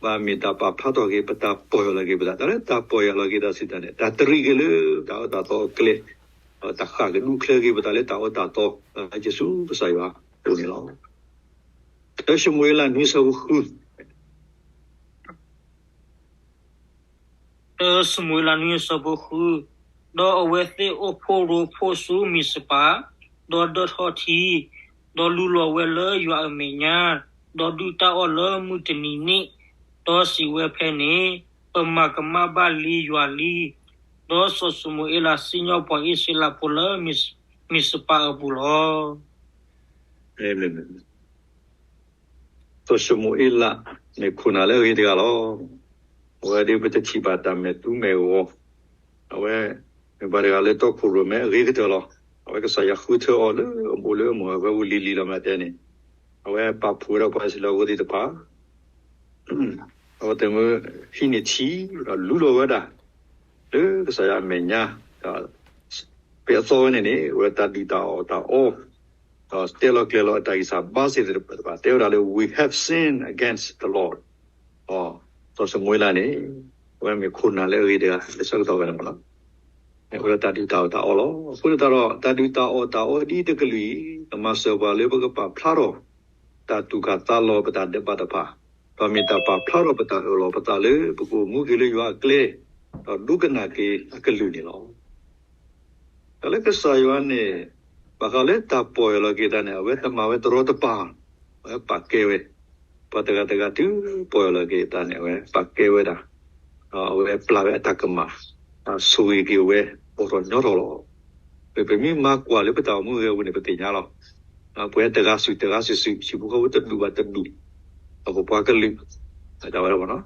ဘၣ်မ့ၢ်တၢ်ပာ်ဖျါထီၣ်က့ၤ ပတၢ်ပီၢ်ယၢ်လီၤက့ၤပသး တၢ်လၢတၢ်ပီၢ်ယၢ်လီၤက့ၤသးစံးတၢ်န့ၣ် တၢ်တရံးက့ၤလၢတၢ်အၢတၢ်သီအကျဲ, တၢ်ဃၣ်ကဒူချၢက့ၤပသးလၢတၢ်အၢတၢ်သီ ဟဲက့ၤဆူကစၢ်ယွၤအအိၣ်န့ၣ်လီၤ. တၢၡမူၤအ့လးနွံအဆၢဖိဃု တၢၡမူၤအ့လးနွံအဆၢဖိဃု, ဒီးအဝဲသ့ၣ်အိၣ်ဖှိၣ်ရိဖှိၣ်ဆူမံးစပၤ, ဒီးဒၢထီၣ်ထံ, ဒီးလူလီၤဝဲလၢယွၤအမဲာ်ညါ, ဒီးဒုၣ်တၢ်အီၣ်လၢမုၢ်တနံၤန့ၣ်, ဒီးစံးဝဲဖဲန့ၣ်, ပမၤကမၣ်ဘၣ်လံယွၤလံ. ဒီးစီၤၡမူၤအ့လးစံၣ်ညီၣ်ပှၤအံၣ်စရ့လးဖိလၢမံးစပၤအပူၤလီၤ. စီၤၡမူၤအ့လးန့ၣ် ခိၣ်နၢ်လၢအဂ့ၤတဂၤလီၤ. အဝဲဒၣ်ပတထံၣ်ဘၣ်တၢ်မဲာ်သူမဲာ်ဂီၤ, အဝဲ မ့ၢ်ပှၤတဂၤလၢတီခိၣ်ရိၣ်မဲအဂ့ၤကတၢၢ်လီၤ. အဝဲကစၢ်ယွၤဃုထၢအီၤလၢအအိၣ်လၢအမိၢ်အဝဲပူၤလံၤလံၤလီၤမးတဲန့ၣ်, အဝဲပာ်ဖှိၣ်ဝဲဒၣ်ပှၤအံၣ်စရ့လးဖိသ့ၣ်တဖၣ် အဝဲသ့ၣ်မ့ၢ်ဟံးန့ၢ်ထံ ဒီးလူလီၤဝဲဒၣ် လၢကစၢ်ယွၤအမဲာ်ညါ, ဒီး ပှဲၤအသီဝဲန့ၣ်န့ၣ် အဝဲတၢ်ဒုၣ်တၢ်အီၣ်တၢ်အီ, ဒီးတဲလီၤကျဲၤလီၤအတၢ်ဂံၢ်စၢ်ဘါစ့ၣ်သ့ၣ်တဖၣ် တဲဝဲဒၣ်လၢ we have sinned against the Lord. စီၤၡမူၤအ့လးန့ၣ် အဝဲမ့ၢ်ခိၣ်နၢ်လၢအဂ့ၤတဂၤ လၢဆၢကတီၢ်ဝဲန့ၣ်မ့ၢ်လီၤ. အဝဲဒၣ်တၢ်ဒုၣ်တၢ်အီၣ်တၢ်အီလီၤ. အဃိသတးဒီး တၢ်ဒုၣ်တၢ်အီၣ်တၢ်အီဒ်တကလုာ်အံၤ ကမၤစၢၤပှၤလၢပကပာ်ဖျါထီၣ် တၢ်သူၣ်ကၢ်သးလီၤပတၢ်ဒဲးဘးတဖၣ်, ဒီးမ့ၢ်တၢ်ပာ်ဖျါထီၣ်ပတၢ်အၢၣ်လီၤပသးလၢပကအိၣ်မူက့ၤလၢယွၤအကျဲ, ဒီးဒိကနၣ်က့ၤအကလုၢ်န့ၣ်လီၤ. တၢ်လၢကစၢ်ယွၤန့ၣ် ဘၣ်ဃးလၢတၢ်ပီၢ်ယၢ်လီၤက့ၤသးန့ၣ် အဝဲတမၤဝဲတရီတပါ, အဝဲပာ်ကဲဝဲ, ပှၤတဂၤတဂၤတုၤပီၢ်ယၢ်လီၤက့ၤသးန့ၣ် အဝဲပာ်ကဲဝဲဒၣ်, ဒီးအဝဲပျၢ်ဝဲအတၢ်ကမၣ်, ဆိၣ်ဂ့ၤက့ၤဝဲ အိၣ်ထီၣ်ညီထီၣ်လီၤ. ပမ့ၢ်မၤကွၢ်လၢပတၢ်အိၣ်မူအဂ့ၤအပူၤန့ၣ် ပသ့ၣ်ညါလီၤ. ပဝဲတဂၤစုာ်တဂၤစုာ်စုာ် ဟံၣ်ဖိဃီဖိတဒူၣ်ဘၣ်တဒူၣ်, ဒီးပပှၤကလုာ်, တၢ်ဝဲဒၣ်မ့ၢ်နီ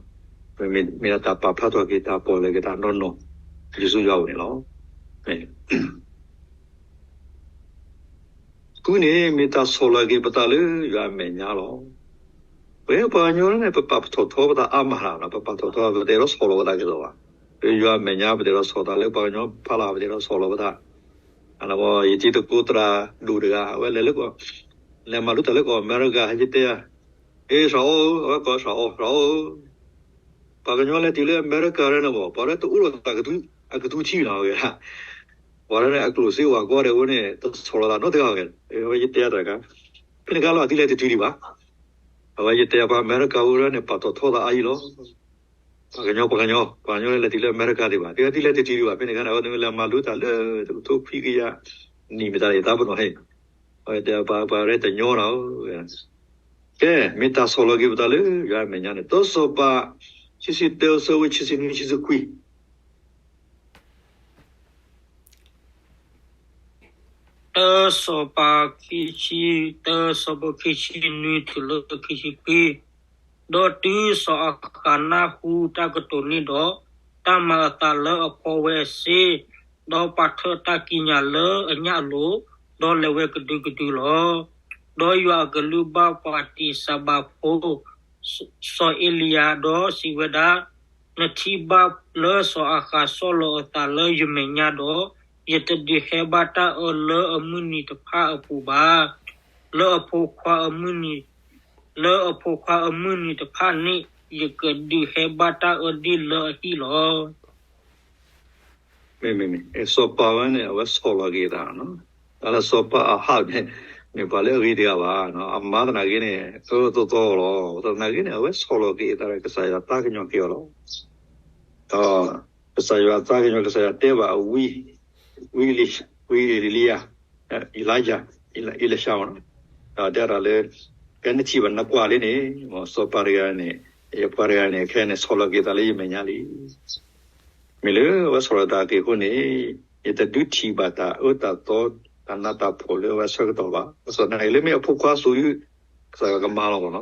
ၤ, မ့ၢ်ဒၣ်တၢ်ပာ်ဖျါထီၣ်က့ၤတၢ်ပီၢ်ယၢ်လီၤက့ၤသးနီၢ်နီၢ်, ယ့ၣ်ၡူးယွၤအအိၣ်န့ၣ်လီၤ. ဃုန့ၣ် မ့ၢ်တၢ်ဆီၣ်လီၤက့ၤပသးလၢယွၤအမဲာ်ညါလီၤ. ပဝဲပှၤကညီန့ၣ် ပပာ်ထီၣ်ထီပသးအါမးလီၤ, ပပာ်ထီၣ်ထီ ပတအဲၣ်ဒိးဆီၣ်လီၤပသးက့ၤလီၤဘၣ်. လၢယွၤအမဲာ်ညါ ပတအဲၣ်ဒိးဆီၣ်သးလၢပှၤကညီဖီလာ် ပတအဲၣ်ဒိးဆီၣ်လီၤပသး. ယထံၣ်သကိးသရၣ်ဒိၣ်တဂၤ အဝဲလဲၤလၢကီၢ်, လဲၤမၤလိတၢ်လၢကီၢ်အမဲရကၤ ယတဲဧါ, အ့ သရၣ်အိၣ်, အဝဲကိးသရၣ်အိၣ်, သရၣ်အိၣ်, ပှၤကညီလဲၤတုၤလၢအမဲရကၤန့ၣ်မ့ၢ် ပှၤလၢတအိၣ်လီၤသး အကသူထံနီၤဝဲဒၣ်, ပှၤလၢန့ၣ် အကျိၣ်စ့ဝဲကိးဂၤဒဲးအဃိန့ၣ် တဆီၣ်လီၤသးနီတဂၤဝဲ, အဝဲယတဲတၢ်တခါ, ဖဲန့ၣ်ခါလီၤ အသုလဲၤတတုၤဒံးဘၣ်. အဝဲယတဲပှၤအမဲရကၤဖိန့ၣ် ပာ်ထီၣ်ထီသးအါယံၤလီၤ. ပှၤကညီ ပှၤကညီ ပှၤကညီလဲၤတုၤလၢအမဲရကၤဒံးဘၣ်, သုလဲၤတတုၤဒံးဘၣ်. ဖဲန့ၣ်ခါန့ၣ် အဝဲသ့ၣ်လဲၤမၤလိတၢ်လၢတကထိခွံကယၤနံၣ်မ့ၢ်တၢ်န့ၣ် ယသးပ့ၤနီၣ်ဟဲ, အဝဲတဲပှၤ ပှၤရဲၣ်တညီနီၤ, ကဲ မ့ၢ်တၢ်ဆီၣ်လီၤက့ၤပသးလၢယွၤအမဲာ်ညါန့ၣ် တၢစီၤပၤ ခံဆံတၢ အဆၢဖိ ခံဆံနွံ ခံဆံခွံ, တၢစီၤပၤ ခံဆံတၢ အဆၢဖိ ခံဆံနွံ တုၤလၢခံဆံခွံ, ဒီးတုၤစီၤအၤဃးနၢ်ဟူတၢ်ကတိၤန့ၣ်ဒီး, တၢ်မၤအသးလၢအဖီဝဲအစ့, ဒီးပာ်ထၢၣ်တၢ်ကံးညာ်လၢအညၣ်အလိၤ, ဒီးလဲၤဝဲကဒုကဒုလီၤ. ဒီးယွၤအကလုၢ်ဘၣ်ပှၤတံၢ်စၤဘၤဖိ စီၤအ့လံယၤဒီးစံးဝဲဒၣ်, နထံၣ်ဘၣ်လၢစီၤအၤဃးဆီၣ်လီၤအသးလၢယမဲာ်ညါဒီး, ယတဒုးဟဲဘၣ်တၢ်အၢလၢအမုၢ်နံၤတဖၣ်အပူၤဘၣ်. လၢအဖိခွါအမုၢ်နံၤ, လၢအဖိခွါအမုၢ်နံၤတဖၣ်န့ၣ် ယကဒုးဟဲဘၣ်တၢ်အၢဒ်လၢအဟံၣ်လီၤ. မ့မ့ၢ် စီၤပၤဝဲန့ၣ် အဝဲဆီၣ်လီၤက့ၤအသး, တၢ်လၢစီၤပၤအၤဟးန့ၣ် မ့ၢ်ပှၤလၢအဂ့ၤတဂၤဘၣ်, အမါသနာ်က့န့ၣ် အၢသီသီလီၤ. သနာ်က့န့ၣ် အဝဲဆီၣ်လီၤက့ၤအသးဒီးကစၢ်ယွၤသးကညီၤက့ၤအီၤလီၤ. ဒီးကစၢ်ယွၤသးကညီၤ ကစၢ်ယွၤတဲဘၣ်ဝံ, ဝံအ့လံယၤ, အ့လံယၤ, အ့လံယၤ, ဒီးတဲဒၣ်လၢ ကဲနထံၣ်ဘၣ်နကွၢ်လံန့ၣ်, စီၤပၤတဂၤန့ၣ်, ယပှၤတဂၤန့ၣ် ခဲအံၤန့ၣ် ဆီၣ်လီၤက့ၤသးလၢယမဲာ်ညါလံ. မ့ၢ်လၢအဝဲဆီၣ်လီၤသးက့ၤအဃိန့ၣ်, ယတဒုးထံၣ်ဘၣ်တၢ်အၢတၢ်သီ တၢ်နးတၢ်ဖှီၣ်လၢအဝဲအဆၢကတီၢ်ဘၣ်. ဘၣ်ဆၣ်သနာ်က့လၢမ့ၢ်အဖိခွါအသိးဒီး ကစၢ်ယွၤကမၤလီၤမ့ၢ်နီ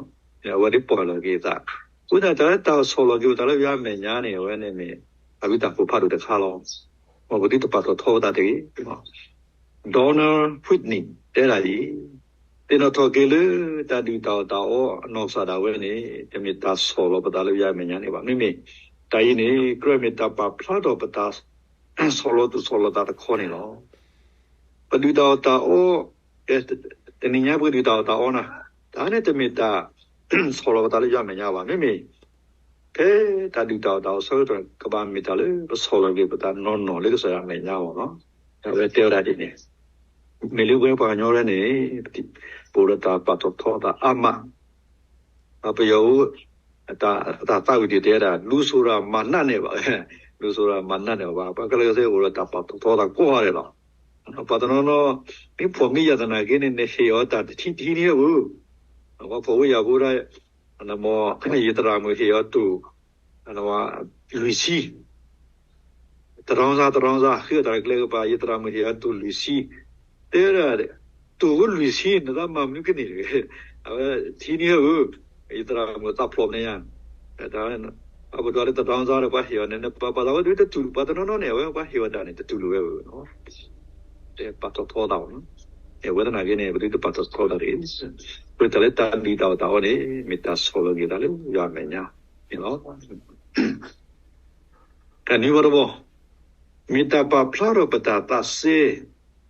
ၤ, အဝဲဒ်ပီၢ်လီၤက့ၤအသး. အဃိသတးတၢ်လၢတၢ်ဆီၣ်လီၤက့ၤပသးလၢယွၤအမဲာ်ညါန့ၣ် အဝဲန့ၣ်မ့ၢ် တၢ်ဘျုးတၢ်ဖှိၣ်ဖးဒိၣ်တခါလီၤ. မ်ပသုတပာ်ထီၣ်ထီပသးတဂ့ၤ. Donald Whitney တဲဒၣ်ဒ်အံၤ, သ့ၣ်နီၣ်ထီၣ်က့ၤလၢတၢ်ဒုၣ်တၢ်အီၣ်တၢ်အီအနီၢ်ကစၢ်ဒၣ်ဝဲန့ၣ် တမ့ၢ်တၢ်ဆီၣ်လီၤပသးလၢယွၤအမဲာ်ညါန့ၣ်ဘၣ်. မ့မ့ၢ်တၢ်အံၤန့ၣ် ကြၢးမ့ၢ်တၢ်ပာ်ဖျါထီၣ်ပသး ဆီၣ်လီၤသူၣ်ဆီၣ်လီၤသးတခီန့ၣ်လီၤ. ပဒုၣ်တၢ်အီၣ်တၢ်အီ, တနံၤညါပကဒုၣ်တၢ်အီၣ်တၢ်အီနၤ, တၢ်န့ၣ်တမ့ၢ်တၢ်ဆီၣ်လီၤပသးလၢယွၤအမဲာ်ညါဘၣ်. မ့မ့ၢ် ဖဲတၢ်ဒုၣ်တၢ်အီၣ်တၢ်အီဆၢကတီၢ် ကဘၣ်မ့ၢ်တၢ်လၢပဆီၣ်လီၤက့ၤပသးနီၢ်နီၢ်လၢကစၢ်ယွၤအမဲာ်ညါအဂီၢ်လီၤ. အဝဲတဲဝဲဒၣ်ဒ်န့ၣ်, မ့ၢ်လၢပဝဲပှၤကညီလၢန့ၣ် ပအိၣ်ဒီးတၢ်ပာ်ထီၣ်ထီသးအါမး ပယီၤဖိ အတၢ်သးဝံၣ်တ့ၢ်တဲဒၣ် လူဆိုတာမနုၤနဲ့ဘၣ်, လူဆိုတာမနုၤနဲ့ဘၣ်, ပှၤခဲလၢာ်ကစၢ်အိၣ်ဒီးတၢ်ပာ်ထီၣ်ထီသးကိးဂၤဒဲးလီၤ. ပှၤတနီၤနီၤ မ့ၢ်ဖှီၣ်မ့ၢ်ယာ်သနာ်က့န့ၣ် နဟ့ၣ်အီၤတၢ်တထံၣ်တထံၣ်န့ၣ်ဧိၤ, ပှၤဖှီၣ်ဖိယာ်ဖိဒၣ် ယသရၣ်မုၣ်ဟ့ၣ်အီၤတိၢ် လွံၢ်ဆံ တရီစါ တရီစါ ဃ့အီၣ်တၢ်တကျဲကပၤ ယသရၣ်မုၣ်ဟ့ၣ်အီၤတိၢ်လွံၢ်ဆံ, တဲဒၣ် တိၢ်ဖိလွံၢ်ဆံ နသးမၤမနုၤကန့ၣ်တဂ့ၤ, အဝဲထံၣ်န့ၢ်ဧိၤ, ယသရၣ်မုၣ်သးဖျိးမနုၤညါ, တၢ် အပဒိၣ်လၢတၢ်တၢ်သးဒီးပှၤဟ့ၣ်အီၤန့ၣ် နပာ်ပာ်သးဝဲဒၣ်တတူၢ် ပှၤတနီၤနီၤန့ၣ် အဝဲပှၤဟ့ၣ်အီၤတၢ်န့ၣ် တတူၢ်လိာ်ဝဲဘၣ်နီၤ. တဲပာ်ထီၣ်ထီသးဘၣ်နီၤ. အဝဲသနာ်က့န့ၣ် ပဒုးတပာ်ထီၣ်ထီတၢ်တဂ့ၤ. ပတၢ်လၢတၢ်ဒုၣ်တၢ်အီၣ်တၢ်အီန့ၣ် မ့ၢ်တၢ်ဆီၣ်လီၤက့ၤသးလၢယွၤအမဲာ်ညါန့ၣ်လီၤ. တၢ်နွံဘီတဘီ, မ့ၢ်တၢ်ပာ်ဖျါထီၣ်ပတၢ်သးစဲ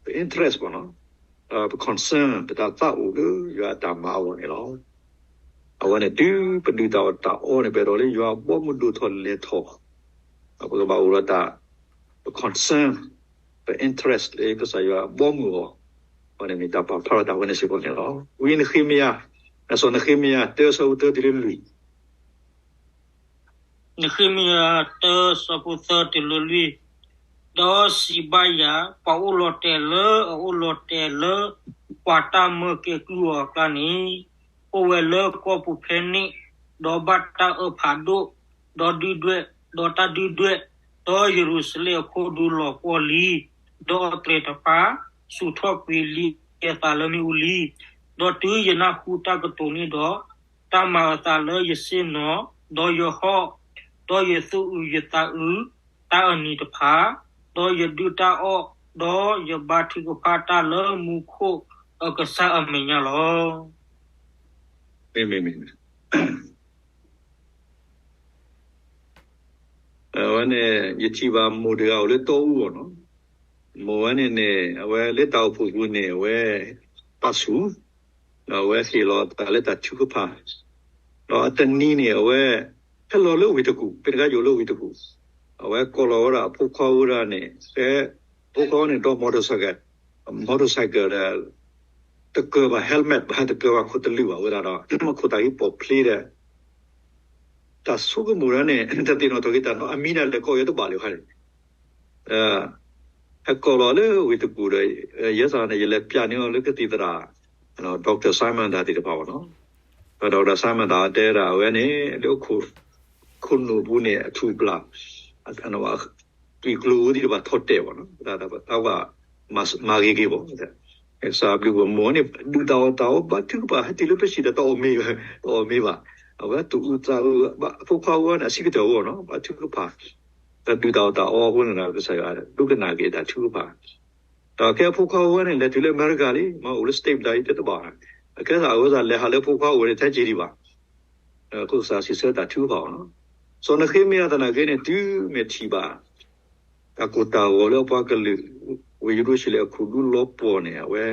ပ interest ဘၣ်နီၤ, ပ concern ပတၢ်သးအိၣ်လၢယွၤအတၢ်မၤအဂီၢ်န့ၣ်လီၤ. အဝဲန့ၣ်တုၤပဒုၣ်တၢ်အီၣ်တၢ်အီန့ၣ် ပအဲၣ်ဒိးလၢယွၤအဘီအမုၢ်ဒိၣ်ထီၣ်လဲၤထီၣ်, ပကဘၣ်အိၣ်ဒီးတၢ် ပ concern ပ interest လၢကစၢ်ယွၤအဘီအမုၢ်အဂီၢ်, အဝဲန့ၣ်မ့ၢ်တၢ်ပာ်ဖျါထီၣ်တၢ်ဝဲန့ၣ်စ့ၢ်ကီးန့ၣ်လီၤ. ဝံနဃ့မယၤ, စီၤနဃ့မယၤ တၢ ဆၢဖိသၢတုၤလၢလွံၢ် နဃ့မယၤ တၢ ဆၢဖိသၢတုၤလၢလွံၢ်, ဒီးစံးဘၣ်ယၤ, ပှၤအိၣ်လီၤတဲာ်လၢအအိၣ်လီၤတဲာ်လၢ ပှၤတၢ်မၢကဲကုၢ်အီၤအကျါန့ၣ်, အိၣ်ဝဲလၢကီၢ်ပူၤဖဲန့ၣ်, ဒီးဘၣ်တၢ်အၢၣ်ဖးဒိၣ်, ဒီးဒုၣ်ဒွဲၣ်, ဒီးတၢ်ဒုၣ်ဒွဲၣ်, ဒီးယရူၤၡလ့ၣ်အခိၣ်ဒူလီၤပှီၢ်လံ, ဒီးအတြဲၤတဖၣ် ဆူၣ်ထီၣ်ကွံာ်လံအသးလၢမ့ၣ်အူလံ. ဒီးတုၤယနၢ်ဟူတၢ်ကတိၤန့ၣ်ဒီး, တၢ်မၤအသးလၢယဆ့ၣ်နီၤ, ဒီးယဟီၣ်, ဒီးယသူၣ်အုးယသးအုး, တၢ်အနံၤတဖၣ်, ဒီးယဒုၣ်တၢ်အီၣ်, ဒီးယဘါထုကဖၣ်တၢ်လၢမူခိၣ်အကစၢ်အမဲာ်ညါလီၤ. မ့မ့မ့မ့ အဝဲန့ၣ် ယထံၣ်ဘၣ်မိၢ်တဂၤအိၣ်လၢတီအူအီၤနီၤ. မိၢ်ဝဲန့ၣ်န့ၣ် အဝဲလၢတၢ်အိၣ်ဖှိၣ်ပူၤန့ၣ် အဝဲပာ်ဆူၣ်, ဒီးအဝဲဟ့ၣ်လီၤအသးလၢတၢ်ထုကဖၣ်, ဒီးအတနံၤန့ၣ် အဝဲဟဲလီၤလၢဝ့ၢ်တကူၣ်, ဖဲန့ၣ်အခါယအိၣ်လၢဝ့ၢ်တကူၣ်, အဝဲကိးလီၤဝဲဒၣ်အဖိခွါဝဲဒၣ်န့ၣ် ဖဲ ဖိခွါဝဲန့ၣ် ဒီး motorcycle, motorcycle ဒီး တကၢၤဘၣ် helmet ဘၣ် တကၢၤဘၣ်ခိၣ်တလုာ်ဘၣ်ဝဲဒၣ်ဒီး ခိၣ်သၣ်ဟံးပိာ်ဖျ့ဒီး တၢ်ဆိကမိၣ်ဒၣ်န့ၣ် တသ့ၣ်နီၣ်ထီၣ်က့ၤတၢ်နီၤ အမံၤဒၣ်လဲာ်ကိးယၤတဘၣ်လၢၤခါန့ၣ်, ဟဲကိးလီၤလၢဝ့ၢ်တကူၣ်ဒီး ယဲစ့ၢ်န့ၣ် ယလဲၤပျးန့ၢ်အီၤလၢကသံၣ်သရၣ် doctor Simon တၢ်သ့ၣ်တဖၣ်ဘၣ်နီၤ, ဒီး doctor Simon တၢ်တဲဒၣ်အဝဲန့ၣ် လၢ ခိၣ်နူာ်ပူၤန့ၣ် အထူၣ်ပျၢ် သွံၣ်ကျိၤဝဲသ့ၣ်တဖၣ်ထီၣ်တဲာ်ဘၣ်နီၤ, တၢ်ဘၣ်မၤဂ့ၤက့ၤဘၣ်, ကစၢ်ဘျုးပမိၢ်န့ၣ် ဒုၣ်တၢ်အီၣ်တၢ်အီဘါထုကဖၣ် ဟဲတုၤလၢပစံၣ်ဒီးတအီၣ်မ့ၤ, တအီၣ်မ့ၤဘၣ်, အဝဲသူၣ်အုးသးအုး ဖိခွါဝဲန့ၣ် အဆံးကတၢၢ်ဝဲနီၤ ဘါထုကဖၣ်, တၢ်ဒုၣ်တၢ်အီၣ်တၢ်အီအဃိန့ၣ် ကစၢ်ယွၤဒိကနၣ်က့ၤတၢ်ထုကဖၣ် ဒီးခဲအံၤဖိခွါဝဲန့ၣ် လဲၤတုၤလၢအမဲရကၤလံ, မ့ၢ်အိၣ်လၢ state ဒၣ်အံၤတဲတဘၣ်, အခဲအံၤအဝဲသ့ၣ်လဲၤဟးလၢဖိခွါအိၣ်ဝဲန့ၣ် ထဲက့ၤဒံးဘၣ်, အဃိကစၢ်စံးဆၢတၢ်ထုကဖၣ်အီၤနီၤ, စီၤနဃ့မယၤသနာ်က့န့ၣ် တုၤမ့ၢ်ထံၣ်ဘၣ် တၢ်ကိၢ်တၢ်ဂီၤလၢအပှၤကလုာ် ဝ့ၢ်ယရူၤၡလ့ၣ်အခိၣ်ဒူလီၤပှီၢ်န့ၣ် အဝဲ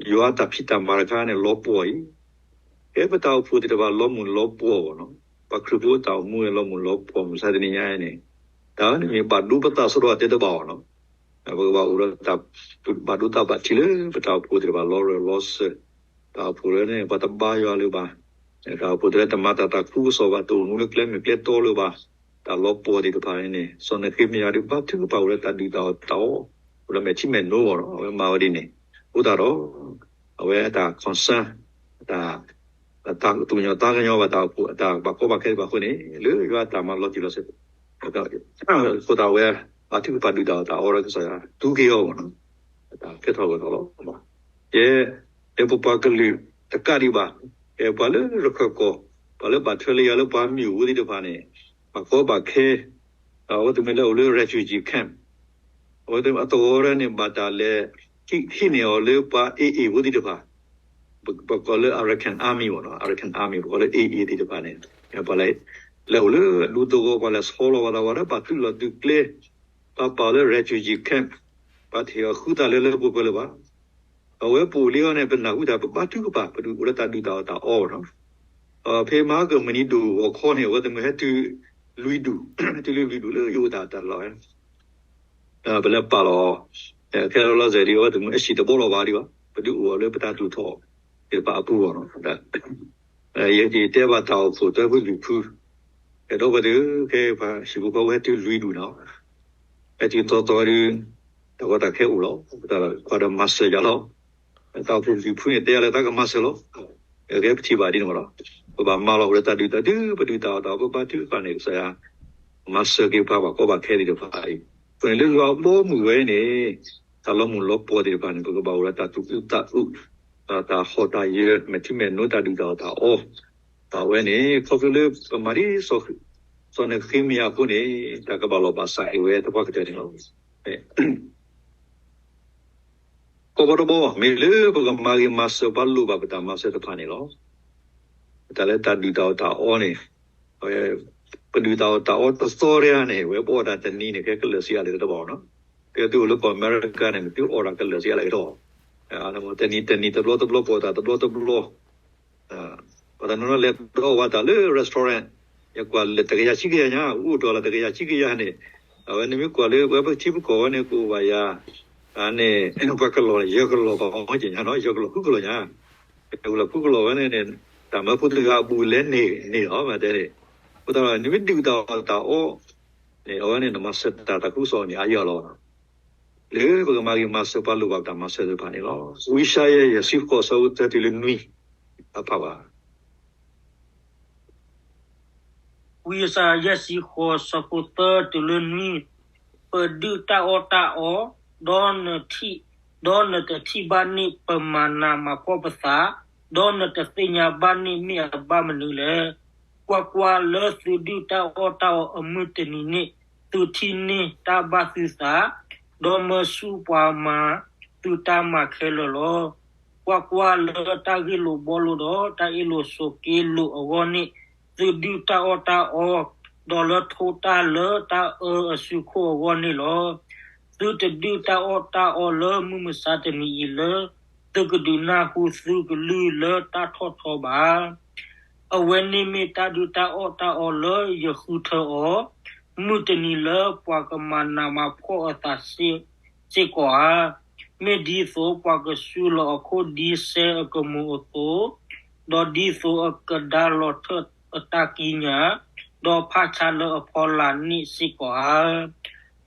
ယွၤတၢ်ဖံးတၢ်မၤတခါန့ၣ် လီၤပှီၢ်အံၤ, ဖဲပတၢ်အိၣ်ဖှိၣ်သ့ၣ်တဖၣ်လီၤမုၢ်လီၤပှီၢ်အီၤနီၤ, ပှၤခရံာ်ဖိအတၢ်အိၣ်မူန့ၣ် လီၤမုၢ်လီၤပှီၢ်မုၢ်ဆါတနံၤညါအံၤန့ၣ်, တၢ်န့ၣ်မ့ၢ်ဘၣ်ဒိပသးစရီတဲတဘၣ်အီၤနီၤ, ပကဘၣ်အိၣ်ဒီးတၢ်ဘၣ်ဒိသးဘၣ်ထံးလၢပတၢ်အိၣ်ဖှိၣ်သ့ၣ်တဖၣ်လီၤရၢၢ်လီၤစၢၤ, တၢ်အိၣ်ဖှိၣ်လၢန့ၣ် ပှၤတဘါယွၤလၢၤဘၣ်, တၢ်အိၣ်ဖှိၣ်တဖၣ်တမၤတၢ်သးခုကစီၣ်ဘၣ် တအိၣ်မူလၢကျဲမုၢ်ကျဲတီလၢၤဘၣ်, တၢ်လီၤပှီၢ်သ့ၣ်တဖၣ်န့ၣ် စီၤနဃ့မယၤဒုးဘါထုကဖၣ်အိၣ်ဒီးတၢ်ဒုၣ်တၢ်အီၣ်တၢ်အီ, အိၣ်ဒီးမဲာ်ထံမဲာ်နိအဂီၢ်နီၤ အဝဲမၤဝဲဒ်န့ၣ်, အဃိသတးဒီး အဝဲအတၢ် concern တၢ် သူၣ်ကညီၤသးကညီၤဘၣ်တၢ်အိၣ်ဖှိၣ် အတၢ်ဘၣ်ကီဘၣ်ခဲသ့ၣ်တဖၣ်အဃိန့ၣ် လၢယွၤအတၢ်မၤလီၤတံၢ်လီၤဆဲး, အဃိသတးအဝဲ ဘါထုကဖၣ်ဒုၣ်တၢ်အီၣ်တၢ်အီဒီးကစၢ်ယွၤ သူက့ၤအီၤဘၣ်နီၤ, တၢ်ကဲထီၣ်ဂၢၢ်ထီၣ်လီၤ, ယဲ လၢပပှၤကလုာ်တကးဒံးဘၣ်, ကဲပှၤလၢရခၢၣ်ကီၢ် ပှၤလၢဘၣ်ထွဲလၢယွၤလၢပှၤမုၢ်အူသ့ၣ်တဖၣ်န့ၣ် ဘၣ်ကီဘၣ်ခဲ, အဝဲသ့ၣ်မ့ၢ်လၢအိၣ်လၢ refugee camp အဝဲသ့ၣ်အသဝီဒၣ်န့ၣ် ဘၣ်တၢ်လဲၤဟံးန့ၢ်အီၤလၢပှၤ A A ဖိသ့ၣ်တဖၣ်, ပကိးလၢ Arakan Army ဘၣ်နီၤ Arakan Army ပကိးလၢ A A သ့ၣ်တဖၣ်န့ၣ်, ပှၤလဲၤအိၣ်လၢအဒူသဝီ ပှၤလဲၤဆီလီၤပှၤသးဝဲဒၣ် ပှၤသူၣ်လီၤသုးကျဲ, ပှၤပာ်အီၤလၢ refugee camp, ပှၤထံၣ်အီၤဃုသးလၢလၢပှဲၤပှဲၤလၢၤဘၣ် အဝဲပအိၣ်လံအီၤန့ၣ် ပနၢ်ဟူတၢ် ပဘါထုကဖၣ် ပဒုးအိၣ်လၢတၢ်ဒုၣ်တၢ်အီၣ်တၢ်အီနီၤ, ဖဲမဟါကမုၢ်နံၤဒိၣ်ဂီၤခီန့ၣ် အဝဲသ့ၣ်မ့ၢ်ဟဲတုၤလွံၢ်ဒူၣ်, တုၤလၢလွံၢ်ဒူၣ်လၢယအိၣ်တၢ်တၢ်လီၢ်ဝဲ ပလဲၤပာ်လီၤ, ခဲလီၤလီၤဆဲးဒ်အဝဲသ့ၣ်မ့ၢ်အဟံၣ်တဘီလီၤဘၣ်ဒံးဘၣ်, ပဒုးအိၣ်အီၤလၢပတၢ်သူၣ်ထီၣ်သ့ၣ်တဖၣ်အပူၤအဂီၢ်နီၤ, ယတဲဘၣ်တၢ်အိၣ်ဖှိၣ်သၢဖုလွံၢ်ဖု, ကဲဒီးပှၤသ့ၣ် ခဲပှၤဟံၣ်ဖိဃီဖိဟဲတုၤလွံၢ်ဒူၣ်နီၤ, ဟဲတုၤသီသီဒုး တၢ်ကီတၢ်ခဲအိၣ်လီၤ, ပတၢ်ကွၢ်ဒီးမၤစၢၤယၤလီၤ, တၢ်အိၣ်ဖှိၣ်လွံၢ်ဖုန့ၣ် တဲယၤလၢတၢ်ကမၤစၢၤလီၤ, ကဲပထံၣ်ဘၣ်ဒ်န့ၣ်မးလီၤ, ပဘၣ်မၤလီၤအိၣ်ဒီးတၢ်ဒုၣ်တၢ်ဒုး ပဒုၣ်တၢ်အီၣ်တၢ်အီ ပဘါထုကဖၣ်န့ၣ် ကစၢ်ယွၤ မၤစၢၤက့ၤပှၤဘၣ်ကီဘၣ်ခဲသ့ၣ်တဖၣ်အံၤ, အဃိန့ၣ်လၢယွၤအဘီအမုၢ်ဝဲအံၤန့ၣ် တၢ်လီၤမုၢ်လီၤပှီၢ်သ့ၣ်တဖၣ်န့ၣ် ပကဘၣ်အိၣ်ဒီးတၢ်သူၣ်အုးသးအုး, တၢ်ဟီၣ်တၢ်ယၢၤ မဲာ်ထံမဲာ်နိတၢ်ဒုၣ်တၢ်အီၣ်တၢ်အီ, တၢ်ဝဲန့ၣ် ခီဖျိလၢပမၤဒ်စီၤ စီၤနဃ့မယၤအဃိန့ၣ် တၢ်ကဘၣ်လီၢ်ဘၣ်စးက့ၤဝဲသပှၢ်ကတၢၢ်န့ၣ်လီၤ. ကိးဘီတဘီ မ့ၢ်လၢပကမၤဂ့ၤမၤစၢၤပှၤလိၣ်ဘၣ်ပတၢ်မၤစၢၤတဖၣ်န့ၣ်လီၤ. တၢ်လၢတၢ်ဒုၣ်တၢ်အီၣ်တၢ်အီန့ၣ် ပဒုၣ်တၢ်အီၣ်တၢ်အီတသီတဂၤန့ၣ် ဝဲပအီၣ်တၢ်တနံၤန့ၣ် ကဲကလၢာ်ဆံးအါလၢတဘၣ်နီၤ. ကဲသုအိၣ်လၢကီၢ်အမဲရကၤန့ၣ် မ့ၢ်သုအီၣ်တၢ်ကလၢာ်ဆံးအါလၢကဒီး, တနံၤတနံၤတဘျီတဘျီ ပအီၣ်တၢ်တဘျီတဘျီ ပှၤတနီၤနီၤလဲၤဒီးဝဲတၢ်လၢ restaurant, ယကွၢ်လၢတကယၤဆံကယၤညါ အိၣ်ဒီးလၢတကယၤဆံကယၤန့ၣ်, အဝဲန့ၣ်မ့ၢ်ကွၢ်လၢပှၤပထံပကီၢ်ဝဲန့ၣ် ကအိၣ်ဘၣ်ယၤ, န့ၣ် ပှၤကလီၤယဲၢ်ကလီၤပှၤအီၣ်က့ၤညါနီၤ ယဲၢ်ကလီၤဃုကလီၤညါ, ယဲၢ်ကလီၤဃုကလီၤဝဲန့ၣ်န့ၣ်, တၢ်မၢဖိတဂၤအဘူးလဲၤန့ၢ်န့ၣ်လီၤ မ့ၢ်တဲန့ၣ်, အဃိသတးဒီး နမ့ၢ်ဒုၣ်တၢ်အီၣ်တၢ်အီ န့ၣ် အဝဲန့ၣ်နမၤစၢၤတၢ်သးခုကစီၣ်န့ၣ် အါယၢ်လီၤ. လၢပကမၤဂ့ၤမၤစၢၤပှၤလိၣ်ဘၣ်ပတၢ်မၤစၢၤသ့ၣ်တဖၣ်န့ၣ်လီၤ. ဝံယၡါယၤ ယဲၢ်ဆံဃိး ဆၢဖိသၢတုၤလၢနွံ, အဖးဘၣ် ဝံယၡါယၤ ယဲၢ်ဆံဃိး ဆၢဖိသၢတုၤလၢနွံ, ပဒုၣ်တၢ်အီၣ်တၢ်အီ, ဒီးနထံၣ်, ဒီးနတထံၣ်ဘၣ်န့ၣ် ပမၤနးမၤဖှီၣ်ပသး, ဒီးနတသ့ၣ်ညါဘၣ်န့ၣ်မ့ၢ်အဘၣ်မနုၤလဲၣ်. ကွၢ်ကွၢ်, လၢသုဒုၣ်တၢ်အီၣ်တၢ်အီအမုၢ်တနံၤန့ၣ်, သုထံၣ်န့ၢ်တၢ်ဘၣ်သုသး, ဒီးမၢဆူၣ်ပှၤမၤသုတၢ်မၤခဲလၢာ်လီၤ. ကွၢ်ကွၢ်, လၢတၢ်ဂ့ၢ်လိာ်ဘှီလိာ်ဒီးတၢ်အ့ၣ်လိာ်ဆိးက့လိာ်အဂီၢ်န့ၣ်, သုဒုၣ်တၢ်အီၣ်တၢ်အီ, ဒီးလၢထိၣ်တၢ်လၢတၢ်အၢအစုခိၣ်အဂီၢ်န့ၣ်လီၤ. သုတဒုၣ်တၢ်အီၣ်တၢ်အီလၢမုၢ်မဆါတနံၤအံၤလၢ သုကဒုးနၢ်ဟူသုကလုၢ်လၢတၢ်ထီၣ်ထီဘၣ်. အဝဲန့ၣ်မ့ၢ်တၢ်ဒုၣ်တၢ်အီၣ်တၢ်အီလၢယဃုထၢအီၤ, မုၢ်တနံၤလၢပှၤကမၤနးမၤဖှီၣ်အသးစ့ၢ်ကီးဧါ. မ့ၢ်ဒ်သိးပှၤကစုလီၤအခိၣ်ဒ်စဲအကမူၤအသိး, ဒီးဒ်သိးအကဒါလီၤထၢၣ်အတၢ်ကံးညာ်, ဒီးဖးဆါလၢအဖီလာ်န့ၣ်စ့ၢ်ကီးဧါ.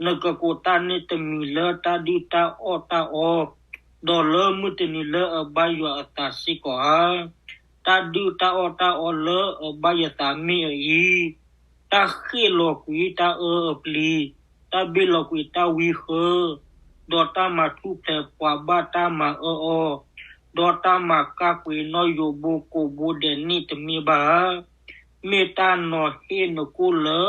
နကကိးတၢ်န့ၣ်တမံၤလၢတၢ်ဒုၣ်တၢ်အီၣ်တၢ်အီ, ဒီးလၢမုၢ်တနံၤလၢအဘၣ်ယွၤအသးစ့ၢ်ကီးဧါ. တၢ်ဒုၣ်တၢ်အီၣ်တၢ်အီလၢအဘၣ်ယသးမ့ၢ်အအံၤ, တၢ်ဃ့ၣ်လီၤကွံာ်တၢ်အၢအပျံၤ, တၢ်ဘ့ၣ်လီၤကွံာ်တၢ်ဝံဃၢ, ဒီးတၢ်မၤထူၣ်ဖျဲးပှၤဘၣ်တၢ်မၤအၢအီၤ, ဒီးတၢ်မၤကၢ်ကွံာ်နီၣ်ယိးဘိကိးဘိဒဲးန့ၣ်တမ့ၢ်ဘၣ်ဧါ. မ့ၢ်တၢ်နီၤဟ့ၣ်နကိၣ်လၢ